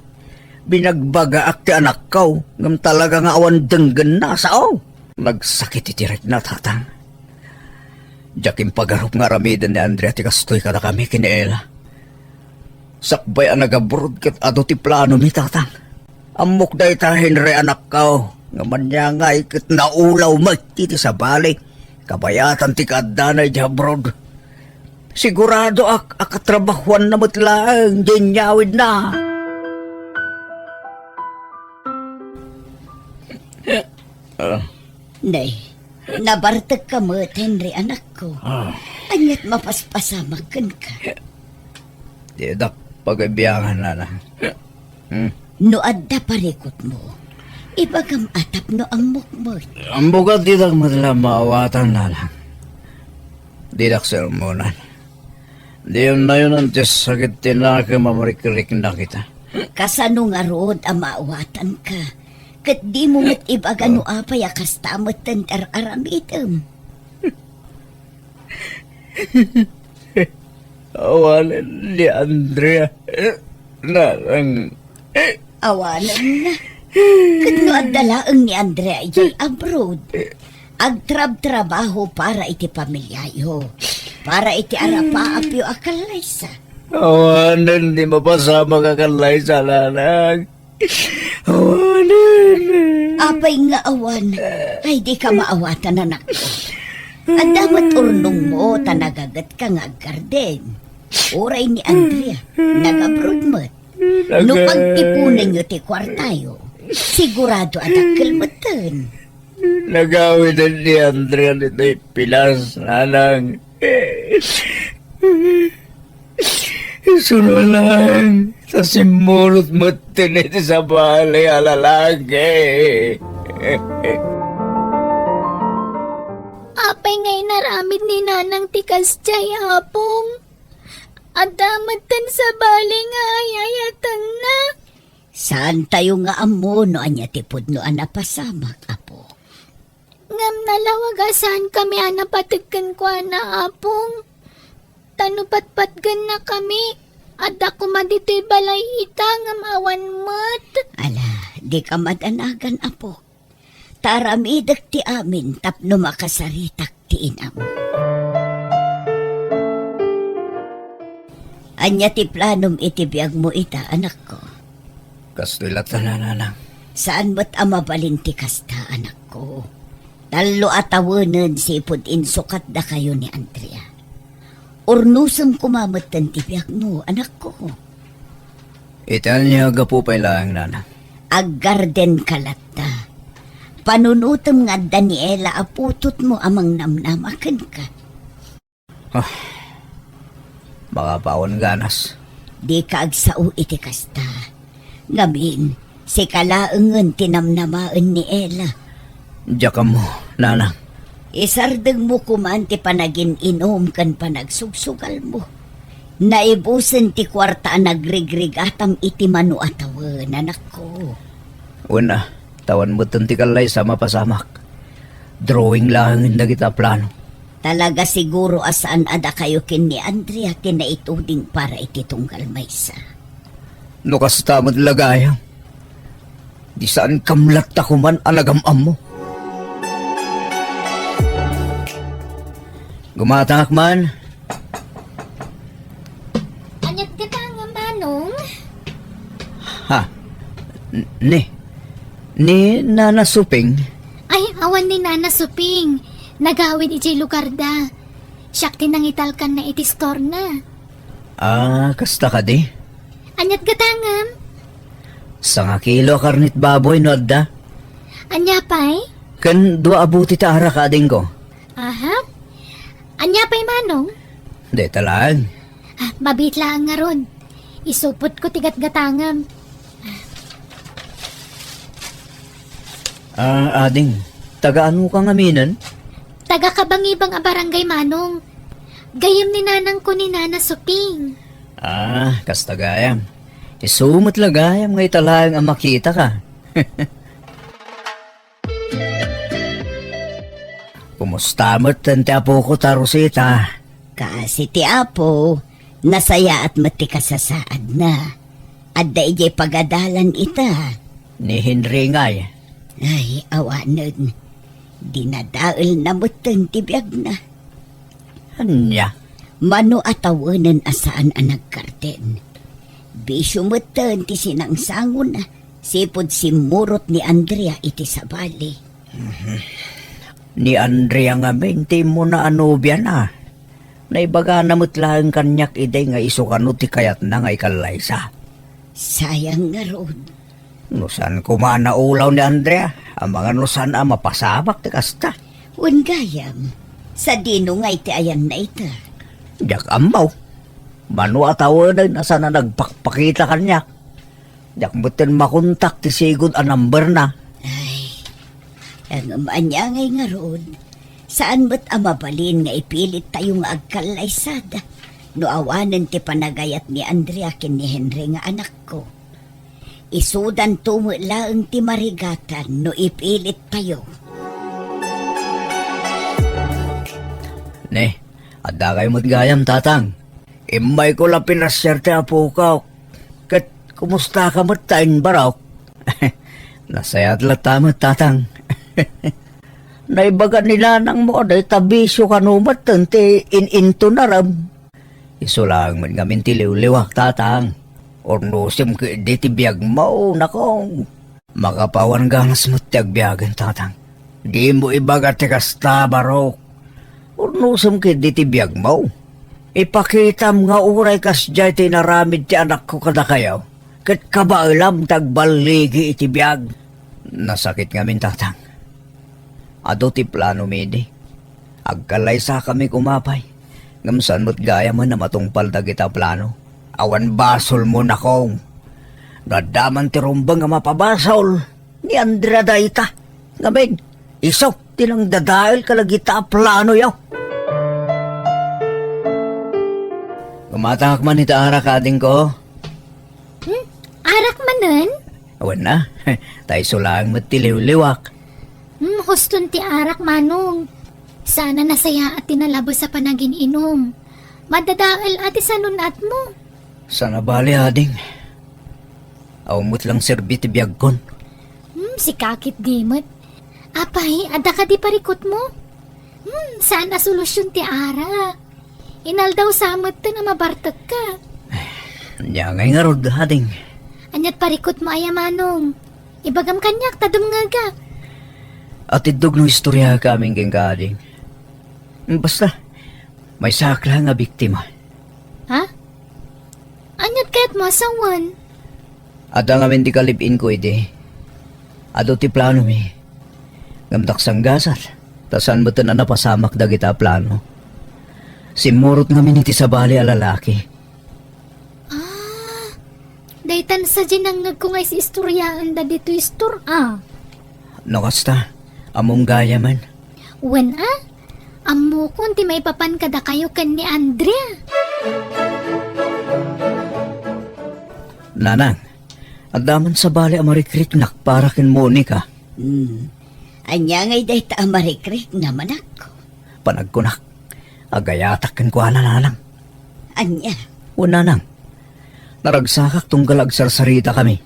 Binagbagaak ti anakko, ngem talaga nga awan denggenna, sao? Nagsakit iti rikna, Tatang. Diak impagarup nga aramiden ni Andrea ti kastoy kadakami ken ni Ella. Sakbay a nagabroad ket adu ti planomi, Tatang. Ammok dayta, Henry, anakko, ngem ania ngay ket naulaw met iti sabali. Kabayatan ti kaaddana idiay abroad. Siguradoak a katrabahuanna met laeng diay inyawidna. Ah. Nay, nabartekka met, Henry, anakko. Ah. Ania't mapaspasamak kenka? Didak pagbiangan, nana. Hmm. No adda parikutmo, ibagam a tapno ammok met. Ammok a didak met la maawatan, nana. Didak sermonan. Diyon nayonan ti sakit ti nakem a marikriknak ita. Kasano ngarud a maawatanka? Ket dimo met ibaga no apay a kasta metten ti ar-aramidem. Awanen ni Andrea. Nanang. Awanen. Ket no adda laeng ni Andrea idiay abroad, agtrabtrabaho para iti pamiliayo, para iti arapaapyo a kallaysa. Awanen ti mapasamak a kallaysa, nanang. Awanen. Apay nga awan? Ay, di ka maawatan, anakko. Adda met urnongmo ta nagagetka nga aggarden. Uray ni Andrea, nag-abroad met. No pagtiponenyo ti kuartayo, sigurado a dakkel metten. Nagawiden ni Andrea ditoy Pinas, nanang. Isuno lang, ta simmurot metten iti sabali a lalaki. Apay nga inaramid ni nanang ti kasdiay, Apong? Adda metten sabali nga ay-ayatenna. Saantayo nga ammo no ania ti pudno a napasamak, Apo. Ngem nalawag a saankami a napateg kenkuana, Apong. Ta no patpatgennakami, adda koma ditoy balay ita ngem awan met. Ala, dika madanagan, Apo. Ta aramidek ti amin tapno makasaritak ti inam. Ania ti planom iti biagmo ita, anakko? Kastoy latta, nanang. Saan met a mabalin ti kasta, anakko. Tallo a tawenen sipud insukatdakayo ni Andrea. Urnosem koma metten ti biagmo, anakko. Iti ania a gapu pay laeng, nanang? Aggardenka latta. Panunotem nga adda ni Ella a putotmo a mangnamnama kenka. Ah, makapaon ganas. Dika agsao iti kasta. Ngamin, sika laengen ti namnamaen ni Ella. Diak ammo, nanang. Isardengmo koman ti panagin-inum ken panagsugsugalmo. Naibusen ti kuarta a nagrigrigatam iti mano a tawen, anakko. Wen a, ta awan metten ti kallaysa a mapasamak. Drawing laengen dagita a plano. Talaga siguro a saan a dakayo ken ni Andrea ti naituding para iti tunggal maysa. No kasta met la gayam, di saankam latta koman a nagam-ammo. Gumatangak man. Aniat gata nga manong? Ha? N-, ni? Ni Nana Suping? Ay, awan ni Nana Suping. Nagawid idiay lugarda. Siak ti nangitalkanna iti store na. Ah, kasta kadi? Aniat gatangam? Sangakilo a karnit baboy no adda. Ania pay? Ken dua a buti ta arak, adingko. Aha. Ania pay manong? Deta laeng. Ah, mabiit laeng ngarud. Isupotko ti gatgatangam. Ah, ading, taga-ano ka ngaminen? Taga Kabangibang a barangay, manong. Gayyem ni nanangko ni Nana Suping. Ah, kasta gayam. Isu met la gayam nga ita laeng a makitaka. Kumusta met ti apoko ta Rosita? Kaasi ti Apo, nasayaat met ti kasasaadna. Adda idiay pagadalan ita. Ni Henry ngay? Ay, awanen. Dinadaelna metten ti biagna. Ania? Mano a tawenen a saan a naggarden. Bisio metten ti sinangsangona, sipud simmurot ni Andrea iti sabali. Mhm. Ni Andrea ngamin ti immuna a nobiana. Naibagana met laeng kaniak idi nga isu kano ti kayatna nga ikallaysa. Sayang ngarud. No saan koma a naulaw ni Andrea, amangan no saan a mapasamak ti kasta. Wen gayam, sadino ngay ti ayanna ita? Diak ammo. Mano a tawenen a saan a nagpakpakita kaniak. Diak metten makontak ti sigud a numberna. Ay, ngem ania ngay ngarud? Saan met a mabalin nga ipilittayo nga agkallaysada no awanen ti panagayat ni Andrea ken ni Henry nga anakko. Isudanto met laeng ti marigatan no ipilittayo. Ne, adda kayo met gayam, Tatang. Immayko la pinasiar ti apokak. Ket kumusta ka met ta imbarok? Nasayaat latta met, Tatang. Naibaga ni nanangmo a dayta bisio kano metten ti in-intonarem. Isu laeng met ngamin ti liwliwak, Tatang. Urnosem ketdi ti biagmo, nakong. Makapawan ganas met ti agbiagen, Tatang. Dimo ibaga ti kasta, Barok. Urnosem ketdi ti biagmo. Ipakitam nga uray kasdiay ti inaramid ti anakko kadakayo, ket kabaelam ti agballigi iti biag. Nasakit ngamin, Tatang. Adu ti planomi idi. Agkallaysakami koma pay, ngem saan met gayamen a matungpal dagita plano. Awan basolmo, nakong. No adda man ti rumbeng a mapabasol, ni Andrea dayta. Ngamin, isu ti nangdadael kadagita a planoyo. Gumatangak man iti arak, adingko. Hmm? Arak manen? Awan na. Ta isu laeng met ti liwliwak. Hmm, huston ti arak, Manong. Saan a nasayaat ti nalabes a panagin-inum. Madadael a ti sanun-atmo. Saan a bali, ading. Awan met lang serbi ti biagkon. Hmm, sika ketdi met. Apay, adda kadi parikutmo? Hmm, saan a solusion ti arak. Inaldaw sa metten a mabartekka. Ania ngay ngarud, ading? Aniat parikutmo aya, Manong? Ibagam kaniak ta dumngegak. Atiddog no istoriak amin kenka, ading. Basta, maysaak laeng a biktima. Ha? Aniat kayatmo a sawen? Adda ngamin ti kalib-inko idi. Adu ti planomi. Ngem daksanggasat, ta saan metten a napasamak dagita a plano. Simmurot ngamin iti sabali a lalaki. Ah, daytan sadiay nangngegko nga is-istoriaenda ditoy istor, ah. No kasta, ammom gayamen. Wen, ah? Ammokon ti maipapan kadakayo ken ni Andrea. Nanang, adda man sabali a marikriknak para ken Monica. Hmm. Ania ngay dayta a marikriknam, anakko? Panagkunak, agayatak kenkuana, nanang. Ania? Wen, nanang. Naragsakak tunggal agsarsaritakami.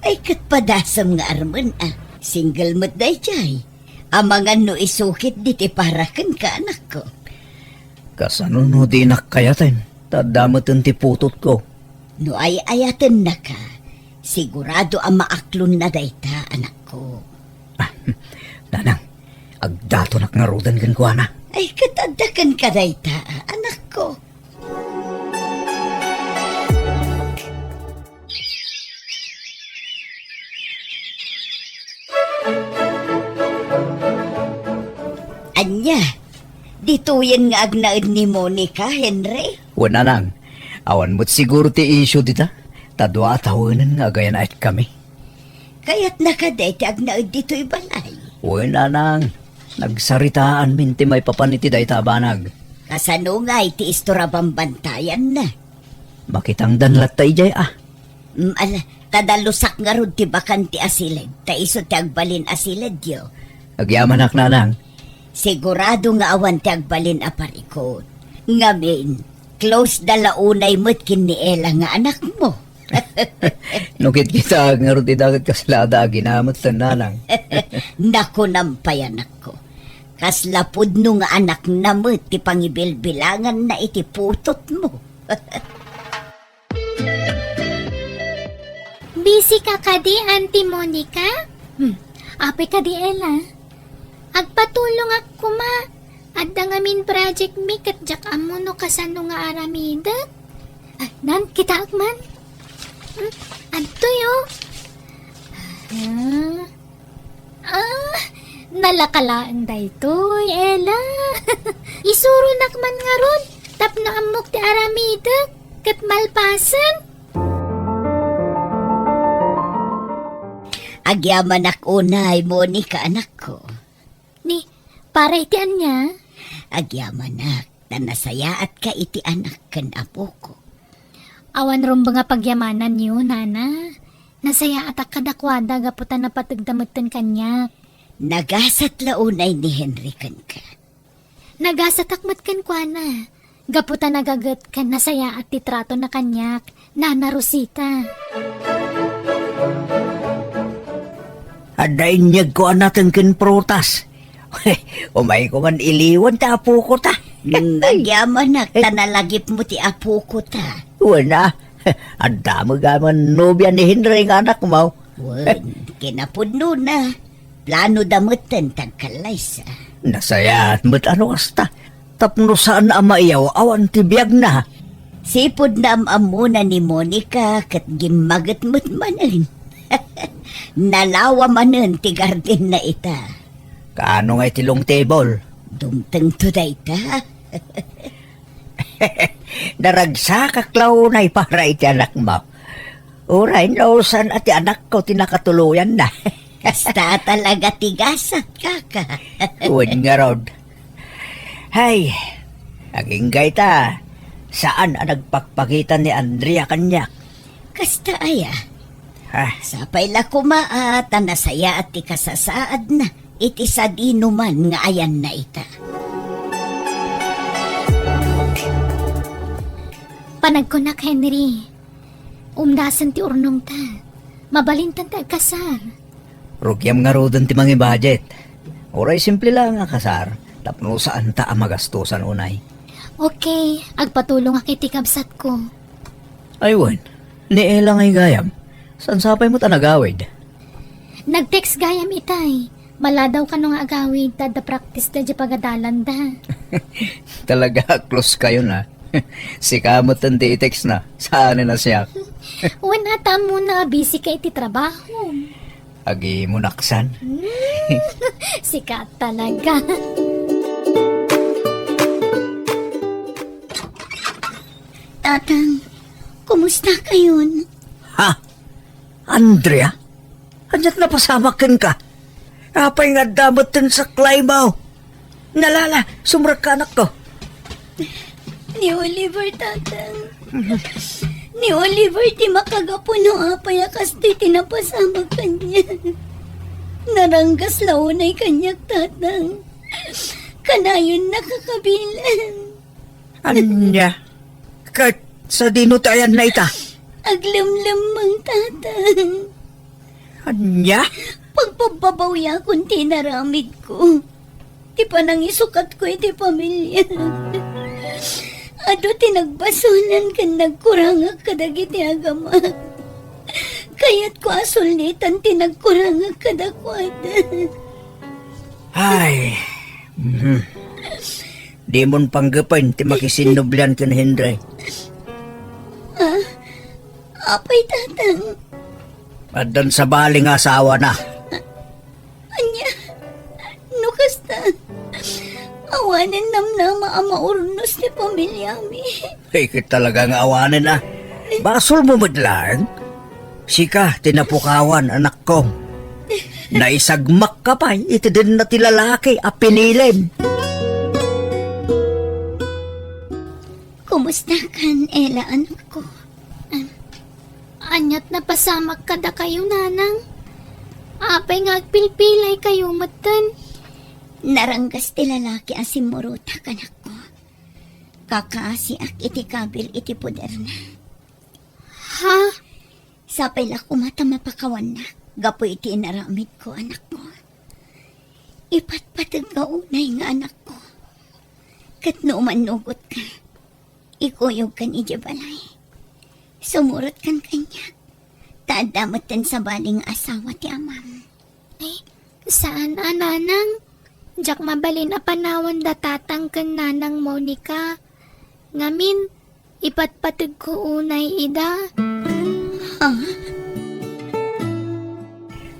Ay, ket padasem nga armen, a. Single met daydiay. Amangan no isu ketdi ti para kenka, anakko. Kasano no dinak kayaten? Ta adda meten ti putotko. No ay-ayatennaka, sigurado a maaklonna dayta, anakko. Nanang, agdatonak ngaruden kenkuana. Ay, ket adda kenka dayta, anakko. Ania, ditoyen nga agnaed ni Monica, Henry? Wen, nanang, awan met siguro ti isyu dita, ta dua a tawenen nga agayanaetkami. Kayatna kadi ti agnaed ditoy balay? Wen, nanang, nagsaritaanmin ti maipapan iti dayta a banag. Kasano ngay ti istor a bambantayanna? Makitangdan latta idiay, a. Mm, ala, ta dalusak ngarud ti bakan ti asiled, ta isu ti agbalin asiledyo. Agyamanak, nanang. Sigurado nga awan ti agbalin a parikut. Ngamin, close da la unay met ken ni Ella nga anakmo. No kitkitaak ngarud ita ket kasla adda aginametten, nanang. Nakunam pay, anakko. Kasla pudno nga anakna met ti pangibilbilanganna iti putotmo. Busy ka kadi, Auntie Monica? Hmm. Apay kadi, Ella? Agpa- Patulongak koma. Adda ngamin project mi ket diak ammo no kasano nga aramidek. Ah, nan, kitaek man. Hmm, adtoy, oh. Ah, ah, nalaka laeng daytoy, Ella. Isuronak man ngarud, tapno ammok ti aramidek, ket malpasen. Agyamanak unay, Monica, anakko. Ni, para iti ania? Agyamanak, ta nasayaatka iti anak ken apoko. Awan rumbeng a pagyamananyo, nana. Nasayaatak kadakuada gapu ta napategda metten kaniak. Nagasat la unay ni Henry kenka. Nagasatak met kenkuana. Gapu ta nagaget ken nasayaat ti tratona kaniak, Nana Rosita. Adda inyegko a nateng ken prutas. Umayko man iliwan ti apoko ta. Nagyamanak ta nalagipmo ti apoko ta. Wen a, adda met gaman nobia ni Henry nga anakmo. Wen, kinapudnona. Plano da metten ti agkallaysa. Nasayaat met a no kasta. Tapno saan a maiyaw-awan ti biagna. Sipud naam-ammona ni Monica ket gimmaget met manen. Nalawa manen ti gardenna ita. Kaano nga iti long table? Dumtengto dayta. Naragsakak la unay para iti anakmo. Uray no saan a ti anakko ti nakatuloyanna. Kasta talaga ti gasat, kaka. Wen ngarud. Hay, agingga ita, saan a nagpakpakita ni Andrea kaniak. Kasta aya? Ha? Sapay la koma a ta nasayaat ti kasasaadna iti sadino man nga ayanna ita. Panagkunak, Henry, umdasen ti urnongta. Mabalintan ti agkasar. Rugiam ngaruden ti mangibajet. Uray simple la nga kasar, tapno saanta a magastosan unay. Okay, agpatulongak iti kabsatko. Ay wen, ni Ella ngay gayam. Saan sapay met a nagawid? Nag-text gayam itay. Maladaw kano nga agawid ta adda practice da diay pagadalanda. Talaga, close kayo na. Sika met ti i-text na. Saan na siya? Wen, atam mo na busy ka iti trabaho. Agi mo naksan. Hmm, sika talaga. Tatang, kumusta kayon? Ha? Andrea? Ania't napasamak kenka? Apay nga adda met ti saklay mo? Nalala, sumrekka, anakko. Ni Oliver, Tatang. Ni Oliver ti makagapu no apay a kastoy ti napasamak kaniak. Naranggas la unay kaniak, Tatang. Kanayon nakakabilan. Ania? Ket sadino ti ayanna ita? Aglemlemmeng, Tatang. Ania? Pagpabbabawiakon ti inaramidko. Ti panangisukatko iti pamiliak. Adu ti nagbasolan ken nagkurangak kadagiti agamak. Kayatko a sulnitan ti nagkurangak kadakuada. Ay. Mhm. Dimon panggepen ti makisinnublian ken Henry. Ah, apay, Tatang? Addan sabali nga asawana. Ania? No kasta, awanen namnama a maurnos ti pamiliami. Ay, ket talaga nga awanen a. Basolmo met laeng. Sika ti napukawan, anakko. Naisagmakka pay iti denna ti lalaki a pinilim. Kumusta kan, Ella, anakko? An-, ania't napasamak kadakayo, nanang? Apay nga agpilpilay kayo metten? Naranggas ti lalaki a simmurotak, anakko. Kakaasiak iti kabil iti poderna. Ha? Sapay la koma ta mapakawannak gapu iti inaramidko, anakko. Ipatpategka unay nga anakko. Ket no umannugotka, ikuyogkan idiay balay. Sumurotkan kaniak, ta adda metten sabali nga asawa ti amam. Ay, saan a, nanang? Diak mabalin a panawan da tatang ken nanang Monica. Ngamin, ipatpategko unay ida. Ah?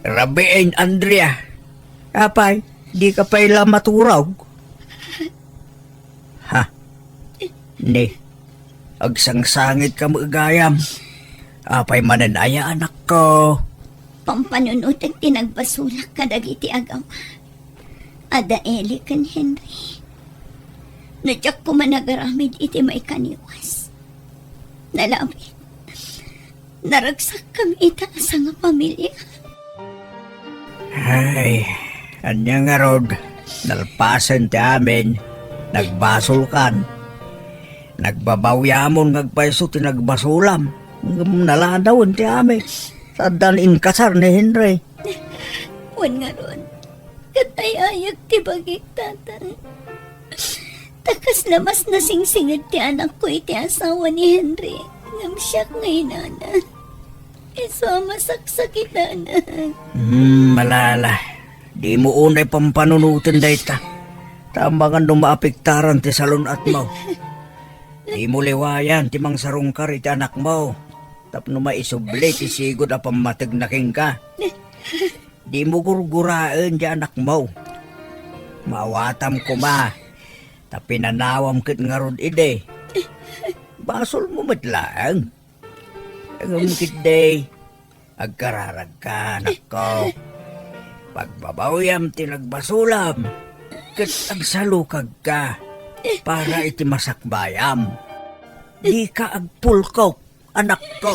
Rabiin, Andrea. Apay, dika pay la maturog? Ha? Ni, agsangsangitka met gayam. Apay manen aya, anakko? Pampanunotek ti nagbasolak kadagiti agaw. Ada Eli ken Henry. No diak koma nagaramid iti maikaniwas, nalabit, naragsakkami ita a sangapamilia. Ay, ania ngarud, nalpasen ti amin, nagbasolkan. Nagbabawiamon nga agpayso ti nagbasolam. Ngem naladawen ti amin. Saddan inkasar ni Henry. Wen ngarud, ket ay-ayat ti bagik, Tatang. Ta kasla mas nasingsinged ti anakko iti asawa ni Henry, ngem siak nga inana, isu a masaksakitana. Hmm, malala. Dimo unay pampanunoten dayta. Ta amangan no maapektaran ti salun-atmo. Dimo liwayan ti mangsarungkar iti anakmo tapno maisubli ti sigud a pammategna kenka. Dimo gurguraen ti anakmo. Maawatam koma, ta pinanawam ket ngarud idi. Basolmo met laeng. Ngem ketdi, agkararagka, anakko. Pagbabawiam ti nagbasolam, ket agsalukagka para iti masakbayam. Dika agpulkop, anakko.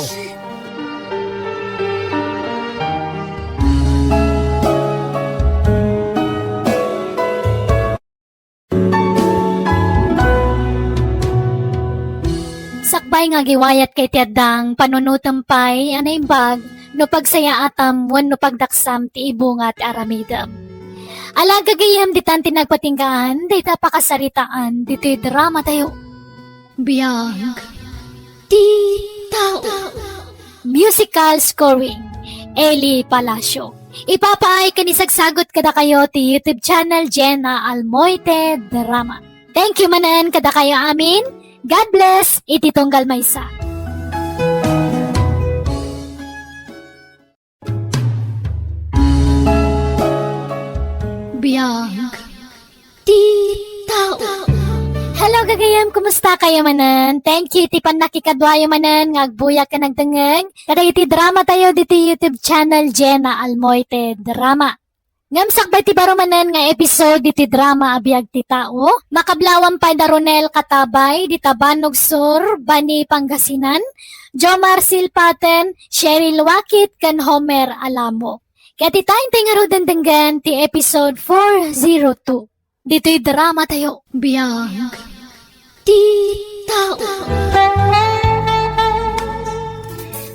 Sakbay nga agiwayat kay ti addang, panunotem pay a naimbag no pagsayaatam wenno pagdaksam ti ibunga ti aramidem. Ala, gagayyem, ditan ti nagpatinggaan dayta pakasaritaan ditoy drama tayo. Biag ti tao. Musical scoring, Eli Palacio. Ipapaay ken isagsagut kadakayo ti YouTube channel Jenna Almoite Drama. Thank you manen kadakayo amin. God bless iti tunggal maysa. Biag ti tao. Hello, gagayem. Kumusta kayo manen? Thank you iti pannakikaduayo manen nga agbuyak ken agdengngeg kadagiti drama tayo diti YouTube channel Jenna Almoite Drama. Ngem sakbay ti baro manen nga episode diti drama a Biag ti Tao, makablawan pay da Ronel Katabay, dita Bannog Sur, Bani, Pangasinan, Jomar Silpaten, Cheryl Wakit, ken Homer Alamo. Ket ita, intay ngaruden denggen ti episode four zero two. Ditoy drama tayo. Biag ti tao.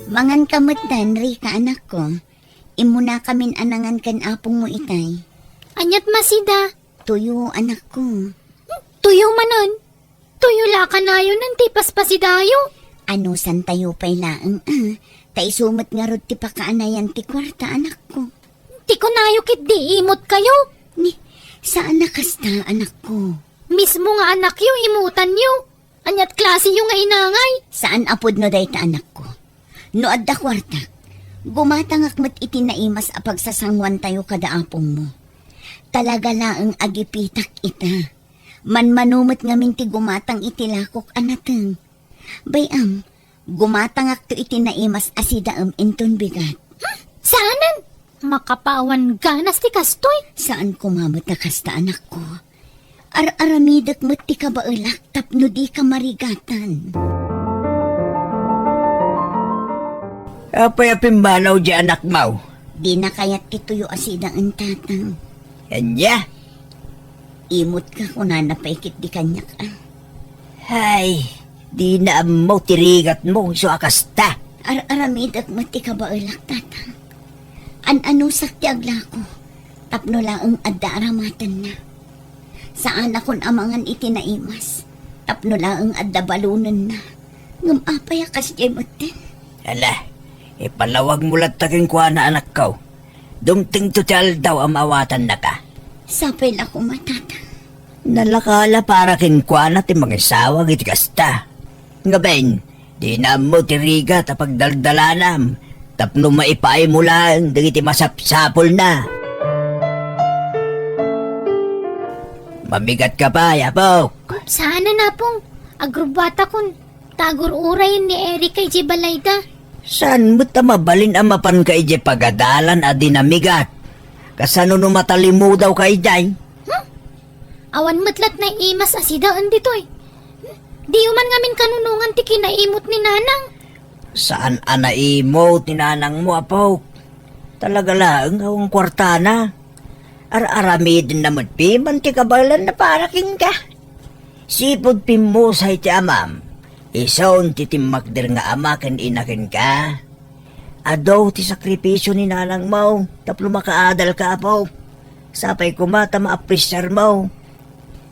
Mangan ka met, Henry, ka anakko. Immunakamin a nangan ken apongmo itay. Aniat masida? Tuyo, anakko. Tuyo manen? Tuyo la kanayon ti paspasidayo. Anusantayo pay laeng a, ta isu met ngarud ti pakaanayan ti kuarta, anakko. Ti kunayo ketdi imutkayo. Ni, saan a kasta, anakko. Mismo nga anakyo, imutanyo. Aniat klaseyo nga inangay? Saan a pudno dayta, anakko. No adda kuartak, gumatangak met iti naimas a pagsasanguantayo kada apongmo. Talaga laeng agipitak ita. Manmano met ngamin ti gumatang iti lakok a nateng. Bay-am, gumatangakto iti naimas a sidaem inton bigat. Hmm? Saanen? Makapawan ganas ti kastoy. Saan koma met a kasta, anakko. Ar-aramidek met ti kabaelak tapno dika marigatan. Apay a pimmanaw di anakmo? Dina kayat ti tuyo a sidaen, tatang. Ania? Imutka, kunana pay ketdi kaniak a. Hay, dina ammo ti rigatmo isu a kasta. Ar-aramidek met ti kabaelak, tatang. An-anusak ti aglako tapno laeng adda aramatenna. Saanakon a mangan iti naimas tapno laeng adda balonenna. Ngem apay a kasdiay metten? Ala, ipalawagmo latta kenkuana, anakko. Dumtengto ti aldaw a maawatannaka. Sapay la koma, Tatang. Nalaka la para kenkuana ti mangisawag iti kasta. Ngaben, dina ammo ti rigat a pagdaldalanam tapno maipaaymo laeng dagiti masapsapulna. Mamigatka pay, apok. Saanen, Apong. Agrubbuatakon. Ta agur-urayen ni Erika idiay balayda. Saan met a mabalin a mapanka idiay pagadalan a di namigat? Kasano no matalimudawka idiay? Hmm? Awan met la't naimas a sidaen ditoy. Hmm? Diyo man ngamin kanunongan ti kinaimut ni Nanang. Saan a naimut ni Nanangmo, apok? Talaga laeng awan kuartana. Ar-aramidenna met piman ti kabaelanna para kenka. Sipud pimmusay ti amam, isun ti timmakder nga ama ken ina kenka. Adu ti sakripisio ni nanangmo tapno makaadalka, apo. Sapay koma ta maapresiarmo.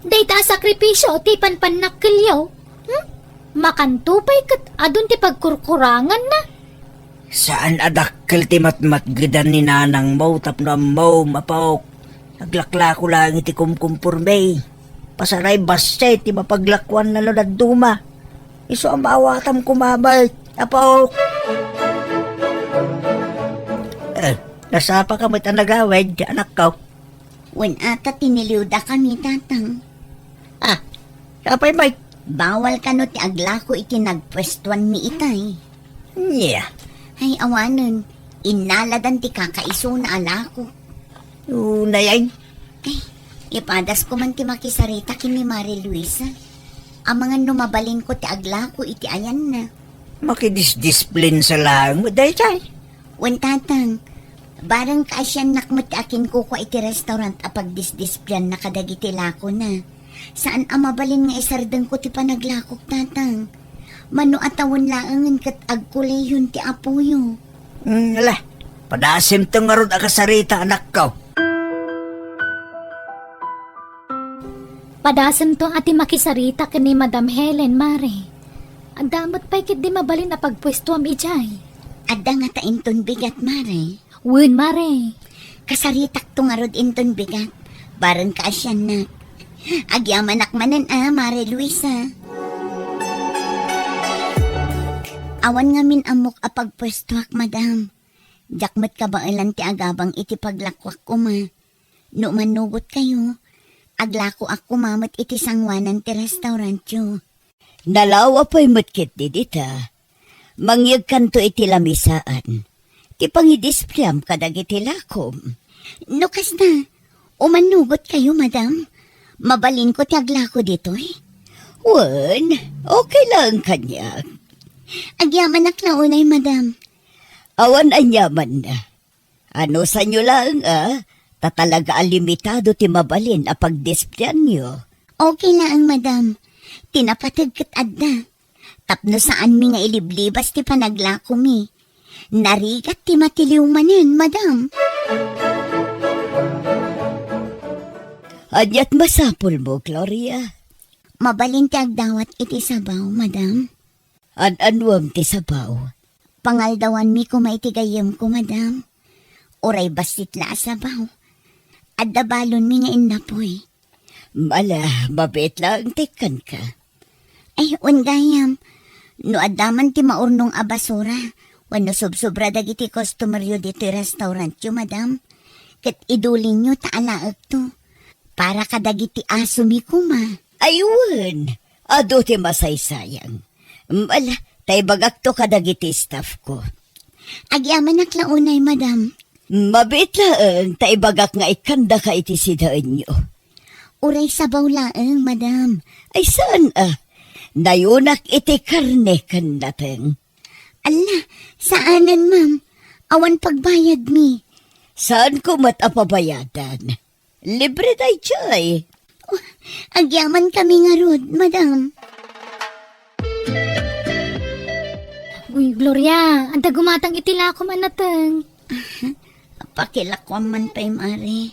Dayta a sakripisio ti panpannakkelyo, hmm? Makanto pay ket adun ti pagkurkuranganna. Saan a dakkel ti matmatgedan ni nanangmo tapno ammom, apok. Aglaklako laeng iti kumkumporme. Pasaray bassit ti mapaglakuanna no dadduma. Isu a maawatam koma met, apok. Eh, nasapaka met a nagawid, anakko? Wen ata tiniliwdakami, Tatang. Ah, sapay met? Bawal kano ti aglako iti nagpuestuanmi itay? Nia? Ay, awanen. Innaladan ti kakaisuna a lako. Unay ay. Ay, ipadasko man ti makisarita ken ni Mare Luisa. Amangan no mabalinko ti aglako iti ayanna. Makidisdisiplinsa laeng met daytoy. Wen, Tatang, bareng kaasiannak met ti akinkukua iti restaurant a pagdisdisiplianna kadagiti lakona. Saan a mabalin nga isardengko ti panaglakok, Tatang. Mano a tawen laengen ket agkuleyon ti apoyo. Hmm, ala, padasemto ngarud a kasarita, anakko. Padasemto a ti makisarita ken ni Madam Helen, Mare. Adda met pay ketdi mabalin a pagpuestoam idiay. Adda ngata inton bigat, Mare? Wen, Mare. Kasaritakto ngarud inton bigat. Bareng kaasiannak. Agyamanak manen a, Mare Luisa. Awan ngamin ammok a pagpuestoak, madam. Diak met kabaelan ti agabang iti paglakuak koma. No mannugotkayo, aglakoak koma met iti sangoanan ti restaurantyo. Nalawa pay met ketdi dita. Mangyegkanto iti lamisaan ti pangidispliam kadagiti lakom. No kasta, umannugotkayo, madam. Mabalinko ti aglako ditoy. Wen, okay laeng kaniak. Agyamanak la unay, madam. Awan aniamanna. Anusanyo laeng a, ta talaga a limitado ti mabalin a pagdisplianyo. Okay laeng, madam. Ti napateg ket adda. Tapno saanmi nga iliblibas ti panaglakomi. Narigat ti matiliw manen, madam. Ania't masapulmo, Gloria? Mabalin ti agdawat iti sabaw, madam. An-anuem ti sabaw? Pangaldawanmi koma iti gayyemko, madam. Uray bassit la a sabaw. Adda balonmi nga innapoy. Ala, mabiit laeng ti ikkanka. Ay, wen gayam. No adda man ti maurnong a basura, wenno sobsobra dagiti customeryo ditoy restaurantyo, madam, ket idulinyo ta alaekto. Para kadagiti asomi koma. Ay wen, adu ti masaysayang. Ala, ta ibagakto kadagiti staffko. Agyamanak la unay, madam. Mabiit laeng ta ibagak nga ikkandaka iti sidaenyo. Uray sabaw laeng, madam. Ay saan a? Nayunak iti karne ken nateng. Ala, saanen, ma'am. Awan pagbayadmi. Saanko met a pabayadan. Libre daytoy. Oh, agyamankami ngarud, madam. Uy, Gloria, adda gumatang iti lakom a nateng. Pakilakuam man pay, Mare.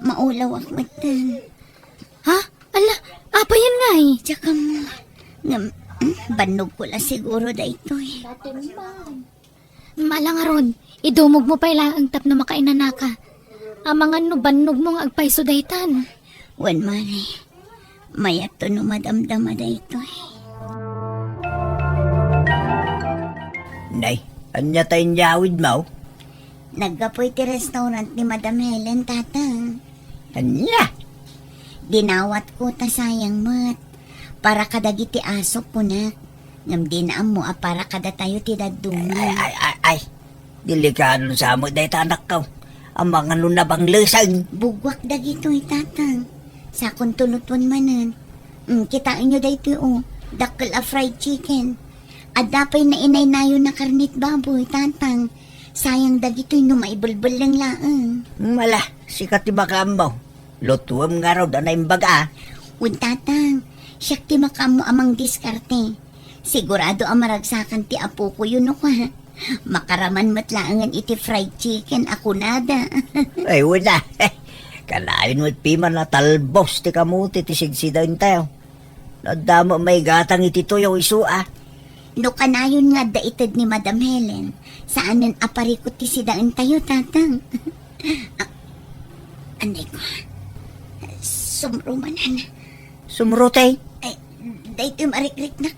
Maulawak metten. Ha? Ala, apayen ngay? Diak ammo. Ngem, hmm, bannogko la siguro daytoy. Ala ngarud, idumogmo pay laeng tapno makainanaka. Amangan no bannogmo nga agpayso daytan. Wen, Mare. Mayatto no madamdama daytoy. Nay, ania ta inyawidmo? Naggapuy ti restaurant ni Madam Helen, Tatang. Ania? Dinawatko ta sayang met. Para kadagiti asok, kunak. Ngem dina ammo a para kadatayo ti dadduma. Ay, ay, ay, ay. Delikado sa met dayta, anakko. Amangan no nabanglesen. Bugguak dagitoy, Tatang. Sakonto lutuen manen. Mm, kitaenyo daytoy, o. Dakkel a fried chicken. Adda pay nainaynayon a karnet baboy, Tatang. Sayang dagitoy no maibelbelleng laeng. Mm, ala, sika ti makaammo. Lutuem ngarud a naimbag a. Wen, Tatang, siak ti makaammo a mangdiskarte. Sigurado a maragsakan ti apokoyo no kua. Makaraman met laengen iti fried chicken a kunada. Ay, wen a. Kanayon met piman a talbos ti kamote ti sidsidaentayo. No adda met maigatang iti tuyo isu a. No kanayon nga adda ited ni Madam Helen, saanen a parikut ti sidaentayo, Tatang. Ah, anay ko. Sumro manen. Sumro, tay? Ay, daytoy marikriknak.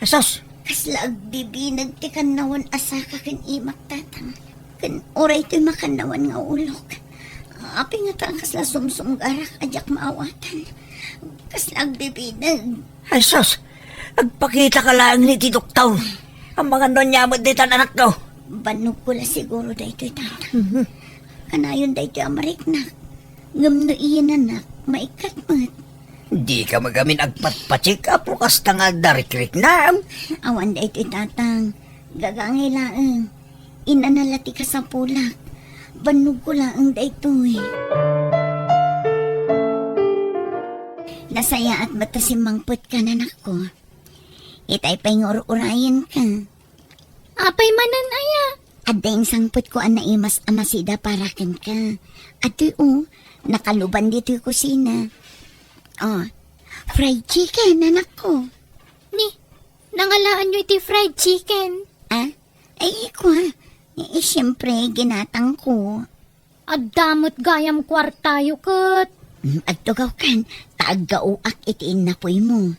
Asus! Kasla agbibineg ti kannawan a saka ken imak, Tatang. Ken uray toy makannawan nga ulok. Apay ngata a kasla sumsumgarak a diak maawatan? Kasla agbibineg. Ay, sus! Agpakitaka laeng iti doktor. Amangan no ania met daytan, anakko. Bannogko la siguro daytoy, Tatang. Mhm. Kanayon daytoy a mariknak. Ngem no iyenanak, maikkat met. Dika magamin agpatpacheck-up no kasta nga agdarikriknam. Awan daytoy, Tatang. Gagangay laeng. Inana la ti kasapulak. Bannogko laeng daytoy. Nasayaat met ta simmangpetka, anakko. Itay pay nga ur-urayenka. Apay manen aya? Adda insangpetko a naimas a masida para kenka. Adtoy, o, nakaluban ditoy kusina. O, fried chicken, anakko. Ni, nangalaanyo iti fried chicken? Ah? Ay, kua. Eh, siyempre, ginatangko. Adda met gayam kuartayo ket. Mm, agtugaw kan, ta aggaoak iti innapuymo.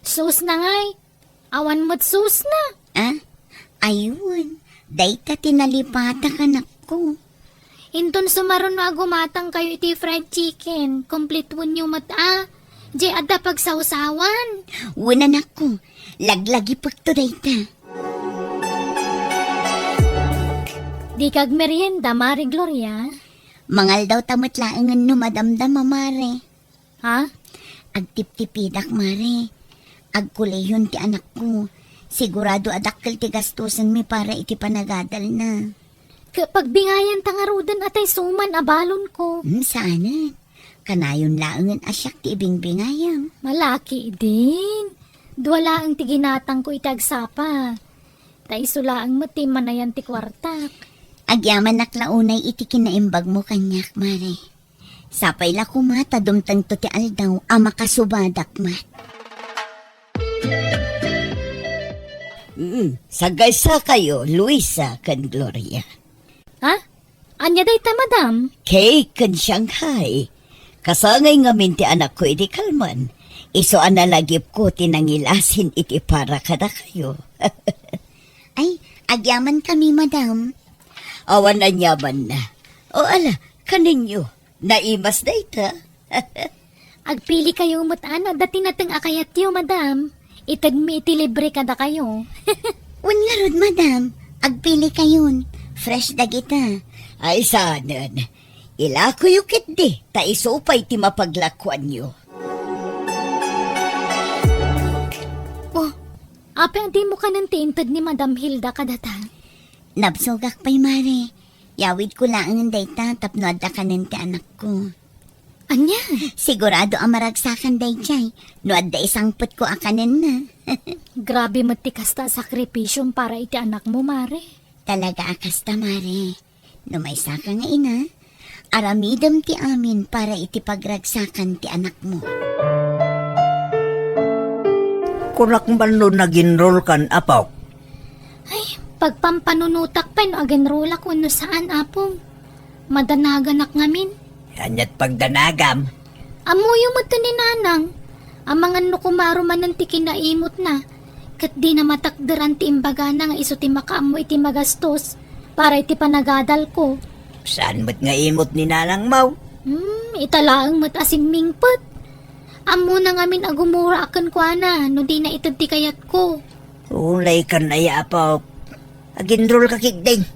Sus na ngay. Awan met sus na. Ah? Ayun. Dayta ti nalipatak, anakko. Inton sumaruno a gumatangkayo iti fried chicken, kompletuenyo met a. Diay adda pagsawsawan. Wen, anakko. Laglagipekto dayta. Dika agmerienda, Mare Gloria? Mangaldaw ta met laengen no madamdama, Mare. Ha? Agtiptipidak, Mare. Agkuleyon ti anakko. Sigurado a dakkel ti gastusenmi para iti panagadalna. Ket pagbingayan ta ngaruden a tay suman a balonko. Hmm, saanen. Kanayon laengen a siak ti ibingbingayam. Malaki idin. Dua laeng ti ginatangko iti agsapa. Ta isu laeng met ti manayan ti kuartak. Agyamanak la unay iti kinaimbagmo kaniak, Mare. Sapay la koma ta dumtengto ti aldaw a makasubadak met. Mm, saggaysakayo, Luisa ken Gloria. Ha? Ania dayta, madam? Cake ken Shanghai. Kasangay ngamin ti anakko idi kalman. Isu a nalagipko ti nangilasin iti para kadakayo. Ay, agyamankami, madam. Awan aniamanna. O ala, kaninyo. Naimas dayta. Agpilikayo met a no adda ti nateng a kayatyo, madam. Itedmi iti libre kadakayo. Wen ngarud, madam. Agpilikayon. Fresh dagita. Ay, saanen. Ilakoyo ketdi, ta isu pay ti mapaglakoanyo. Oh, apay a dimo kanen ti inted ni Madam Hilda kadata? Nabsogak pay, Mare. Yawidko laengen dayta tapno adda kanen ti anakko. Ania? Sigurado a maragsakan daydiay no adda isangpetko a kanenna. Grabe met ti kasta a sakripisiom para iti anakmo, Mare. Talaga a kasta, Mare. No maysaka nga ina, aramidem ti amin para iti pagragsakan ti anakmo. Kunak man no nag-enroll kan, apo? Ay, pagpampanunotak pay no ag-enrollak wenno saan, Apong. Madanaganak ngamin. Ania't pagdanagam? Ammoyo met ni Nanang. Amangan no kumaro manen ti kinaimutna, ket dina matakderan ti imbagana nga isu ti makaammo iti magastos para iti panagadalko. Saan met nga imut ni Nanangmo? Hmm, ita laeng met a simmingpet. Ammona ngamin a gumura a kenkuana no dina ited ti kayatko. Unay kan aya, Apo. Aginrol ka ketdi.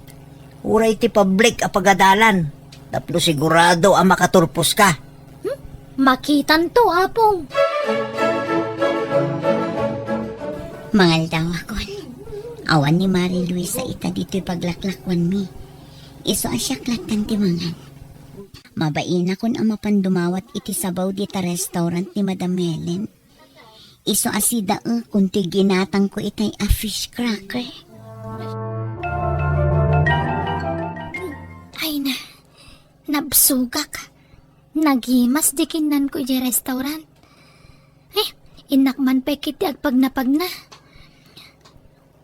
Uray ti public a pagadalan. Tapno sigurado a makaturpos ka. Hmm? Makitanto, Apong. Mangaldaw akon. Awan ni Mari Luisa ita ditoy paglaklakuanmi. Isu a siak lattan ti mangan. Mabainakon a mapan dumawat iti sabaw dita restaurant ni Madam Helen. Isu a sidaekon ti ginatangko itay a fish cracker. Ay na, nabsogak. Nagimas di kinnanko idiay restaurant. Eh, innak man pay ketdi agpagnapagna.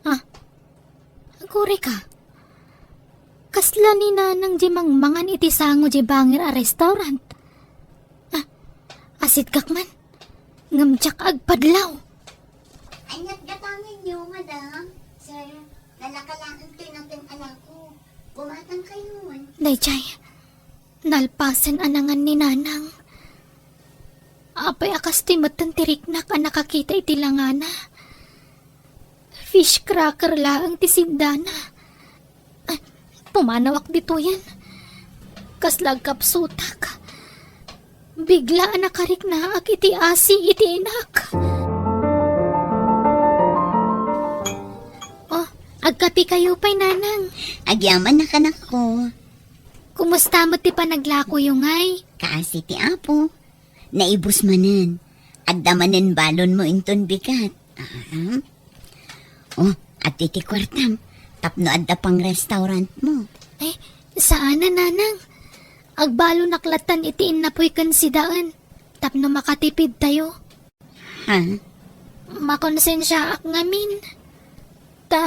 Ah, agurayka. Kasla ni Nanang di mangmangan iti sango di bangir a restaurant. Ah, asiddek man. Ngem diak agpadlaw. Ania't gatangenyo, madam? Sir, nalaka laeng ti nateng-alako. Bumatang kayon. Daydiay, nalpasen a nangan ni Nanang. Apay a kastoy metten ti riknak a nakakita iti langana? Fish cracker laeng ti siddana. Ah, pumanawak ditoyen. Kasla agkapsutak. Bigla a nakariknaak iti asi iti inak. Oh, agkapikayo pay, Nanang. Agyaman a, kanakko. Kumusta met ti panaglakoyo ngay? Kaasi ti Apo. Naibus manen. Adda manen balonmo inton bigat. Ah. Oh, adtoy ti kuartam. Tapno adda pang restaurantmo. Eh, saan a, Nanang. Agbalonak lattan iti innapoy ken sidaen. Tapno makatipid tayo. Ha? Makonsensiaak ngamin. Ta,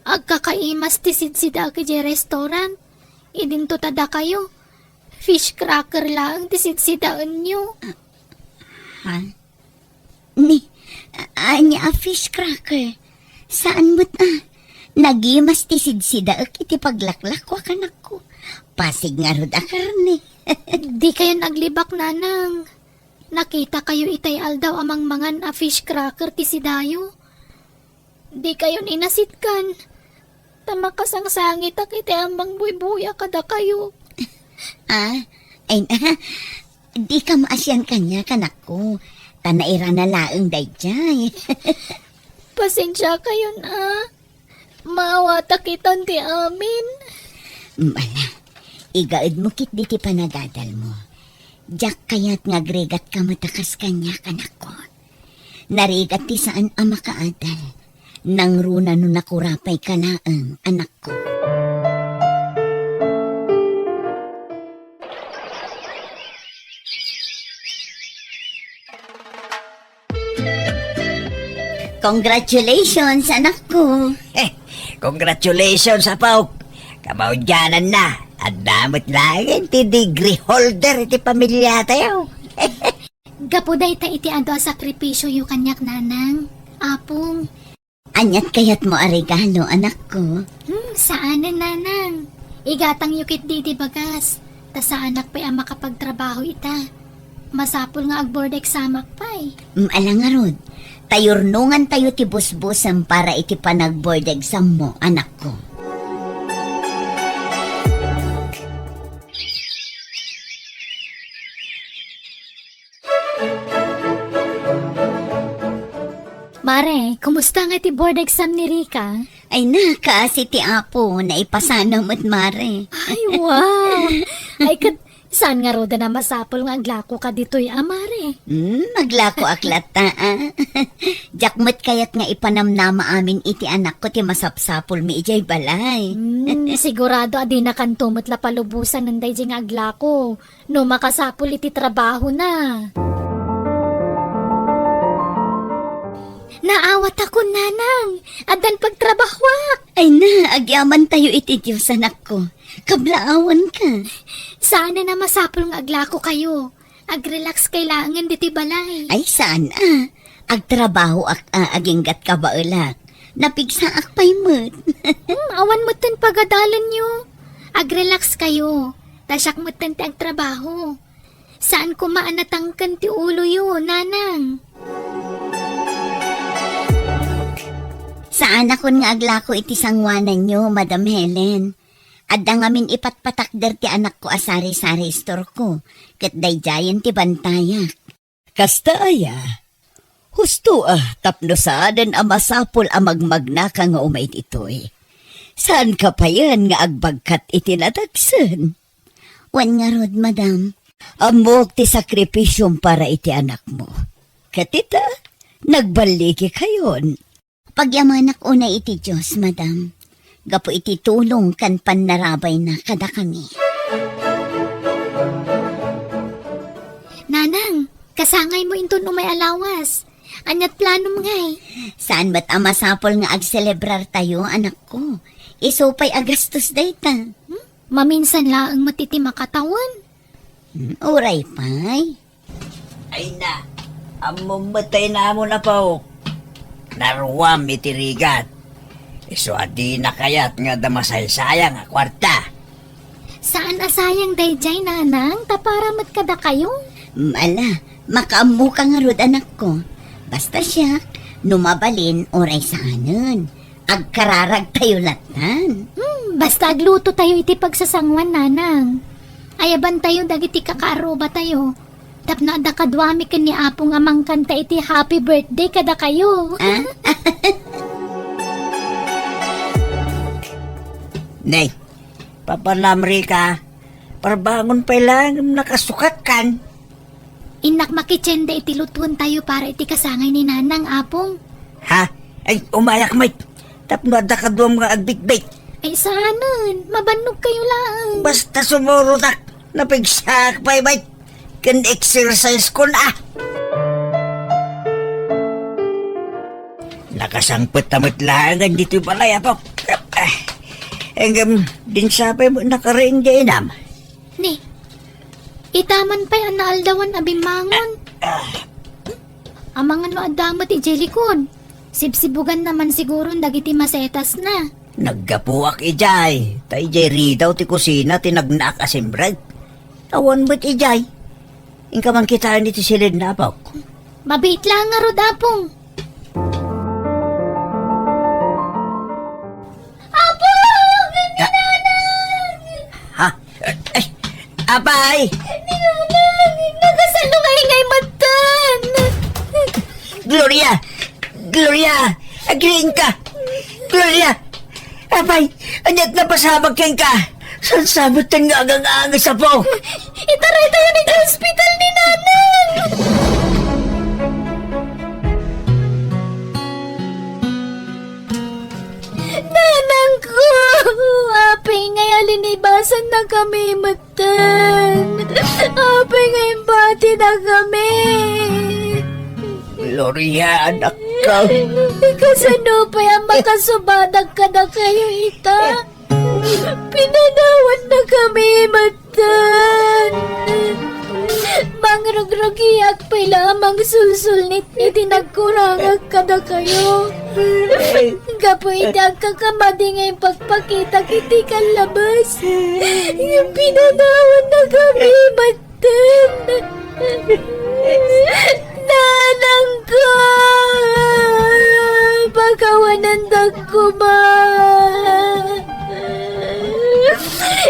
agkakaimas ti sidsidaek idiay restaurant. Idinto ta dakayo. Fish cracker laeng ti sidsidaenyo. Ha? Ni, a-, ania a fish cracker? Saan met a. Nagimas ti sidsidaek iti paglaklako a kanakko. Pasig ngarud a karne. Dikayon aglibak, Nanang. Nakitakayo itay aldaw a mangmangan a fish cracker ti sidayo. Dikayon inasitkan, ta makasangsangitak iti ammang buybuya kadakayo. Ah, ay na, dika maasian kaniak, kanakko, ta nairana laeng daydiay. Pasensiakayon a. Maawatak itan ti amin. Ala, igaedmo ketdi ti panagadalmo. Diak kayat nga agrigatka met a kas kaniak, kanakko. Narigat ti saan a makaadal. Nangruna no nakurapayka laeng, anakko. Congratulations, anakko. Eh, congratulations, apo. Kamaudiananna, adda met laeng ti degree holder iti pamiliatayo. Gapu dayta iti adu a sakripisioyo kaniak, Nanang. Apong. Ania't kayatmo a regalo, anakko? Hmm, saanen, Nanang. Igatangyo ketdi iti bagas. Ta saanak pay a makapagtrabaho ita. Masapul nga ag-board examak pay. Mm, ala ngarud, ta yurnongantayo ti busbusem para iti panag-board exammo, anakko. Mare, kumusta nga ti board exam ni Rica? Ay na, kaasi ti Apo, naipasana met, Mare. Ay, wow! Ay, ket, saan ngaruden a masapul nga aglakoka ditoy a, Mare? Hmm, aglakoak latta, a. Diak met kayat nga ipanamnama amin iti anakko ti masapsapulmi idiay balay. Hmm, sigurado a dinakanto met la palubosanen daydiay nga aglako no makasapul iti trabahona. Naawatakon, Nanang. Addan pagtrabahoak. Ay na, agyamantayo iti Dios, anakko. Kablaawanka. Saanen a masapul nga aglakokayo. Agrelaxkay laengen ditoy balay. Ay, saan a. Agtrabahoak a aginggat kabaelak. Napigsaak pay met. Hmm, awan metten pagadalenyo. Agrelaxkayo. Ta siak metten ti agtrabaho. Saan koma a natangken ti uloyo, Nanang. Saanakon nga aglako iti sangoananyo, Madam Helen. Adda ngamin ipatpatakder ti anakko a sari-sari istorko, ket daydiayen ti bantayak. Kasta aya, husto a tapno saanen a masapul a magmagnaka nga umay ditoy. Saanka payen nga agbagkat iti nadagsen? Wen ngarud, madam. Ammok ti sakripisiom para iti anakmo. Ket ita, nagballikikayon. Pagyamanak unay iti Dios, madam, gapu iti tulong ken pannarabayna kadakami. Nanang, kasangaymo inton umay a lawas. Ania't planom ngay? Saan met a masapul nga agselebrartayo, anakko? Isu pay a gastos dayta. Hmm? Maminsan laeng met iti makatawen. Hmm, uray pay. Ay na, ammom met ta inamon, apok. Naruam iti rigat. Isu a dina kayat nga adda masaysayang a kuarta. Saan a sayang daydiay, nanang, ta para met kadakayo. Mm, ala, makaammoka ngarud, anakko. Basta siak, no mabalin, uray saanen. Agkararagtayo lattan. Hmm, basta aglutotayo iti pagsasangoan, nanang. Ayabantayo dagiti kakaarrubatayo. Tapno adda kaduami ken ni Apo nga mangkanta iti happy birthday kadakayo. Ah? Nay, papanamrika, parbangon pay lang nakasukatkan. Innak makitienda iti lutuentayo para iti kasangay ni Nanang, Apong. Ha? Ay, umayak met. Tapno adda kaduam nga agbitbit. Ay, saanen. Mabannogkayo laeng. Basta sumurotak. Napigsaak pay met. Ken exercise ko na. Nakasangpet ta met laengen ditoy balay, Apok. Ah, ngem, dinsapay met nakariing di inam. Ni, ita man pay a naaldawan a bimmangon. Amangan no adda met idiay likod. Sibsibuganna man siguron dagiti masetasna. Naggapuak idiay, ta idiay ridaw ti kusina ti nagnaak a simrek. Awan met idiay. Inka man kitaen iti siledna, Apok. Mabiit laeng ngarud, Apong. Apong! Ah. Ninanang! Ha? Ay, apay! Ninanang! Nakasalungay ngay metten! Gloria! Gloria! Agriingka! Gloria! Apay! Ania't napasamak kenka? Saan sa metten nga agang-anges, Apo? Itaraytayon iti ospital ni Nanang! Nanangko! Apay ngay a linibasannakami metten? Apay nga imbatinakami? Gloria, anakko. Kasano pay a makasubadak kadakayo ita? Pinanawannakami metten. Mangrugrugiak pay la a mangsulsulnit iti nagkurangak kadakayo. Gapu iti agkakamadi nga impakpakitak iti kallabas, pinanawannakami metten. Nanangko! Pakawanandak koma.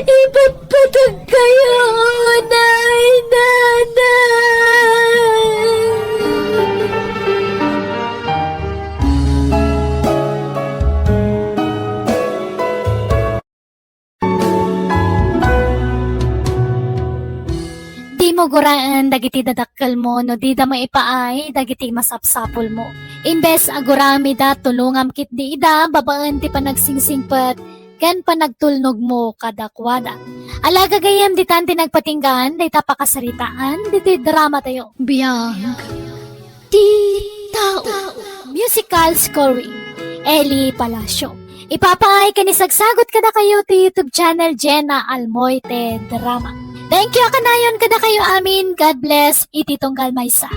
Ipatpatagkayo, Nay, Nanang! Dimo guraen dagiti dadakkelmo no dida maipaay dagiti masapsapulmo. Imbes a guraem ida, tulongam ketdi ida babaen ti panagsingsingpet ken panagtulnogmo kadakuada. Ala gagayyem, ditan ti nagpatinggaan dayta pakasaritaan ditoy dramatayo. Biag ti tao. Musical scoring, Eli Palacio. Ipapaay ken isagsagut kadakayo ti YouTube channel Jenna Almoite Drama. Thank you a kanayon kadakayo amin. God bless iti tunggal maysa.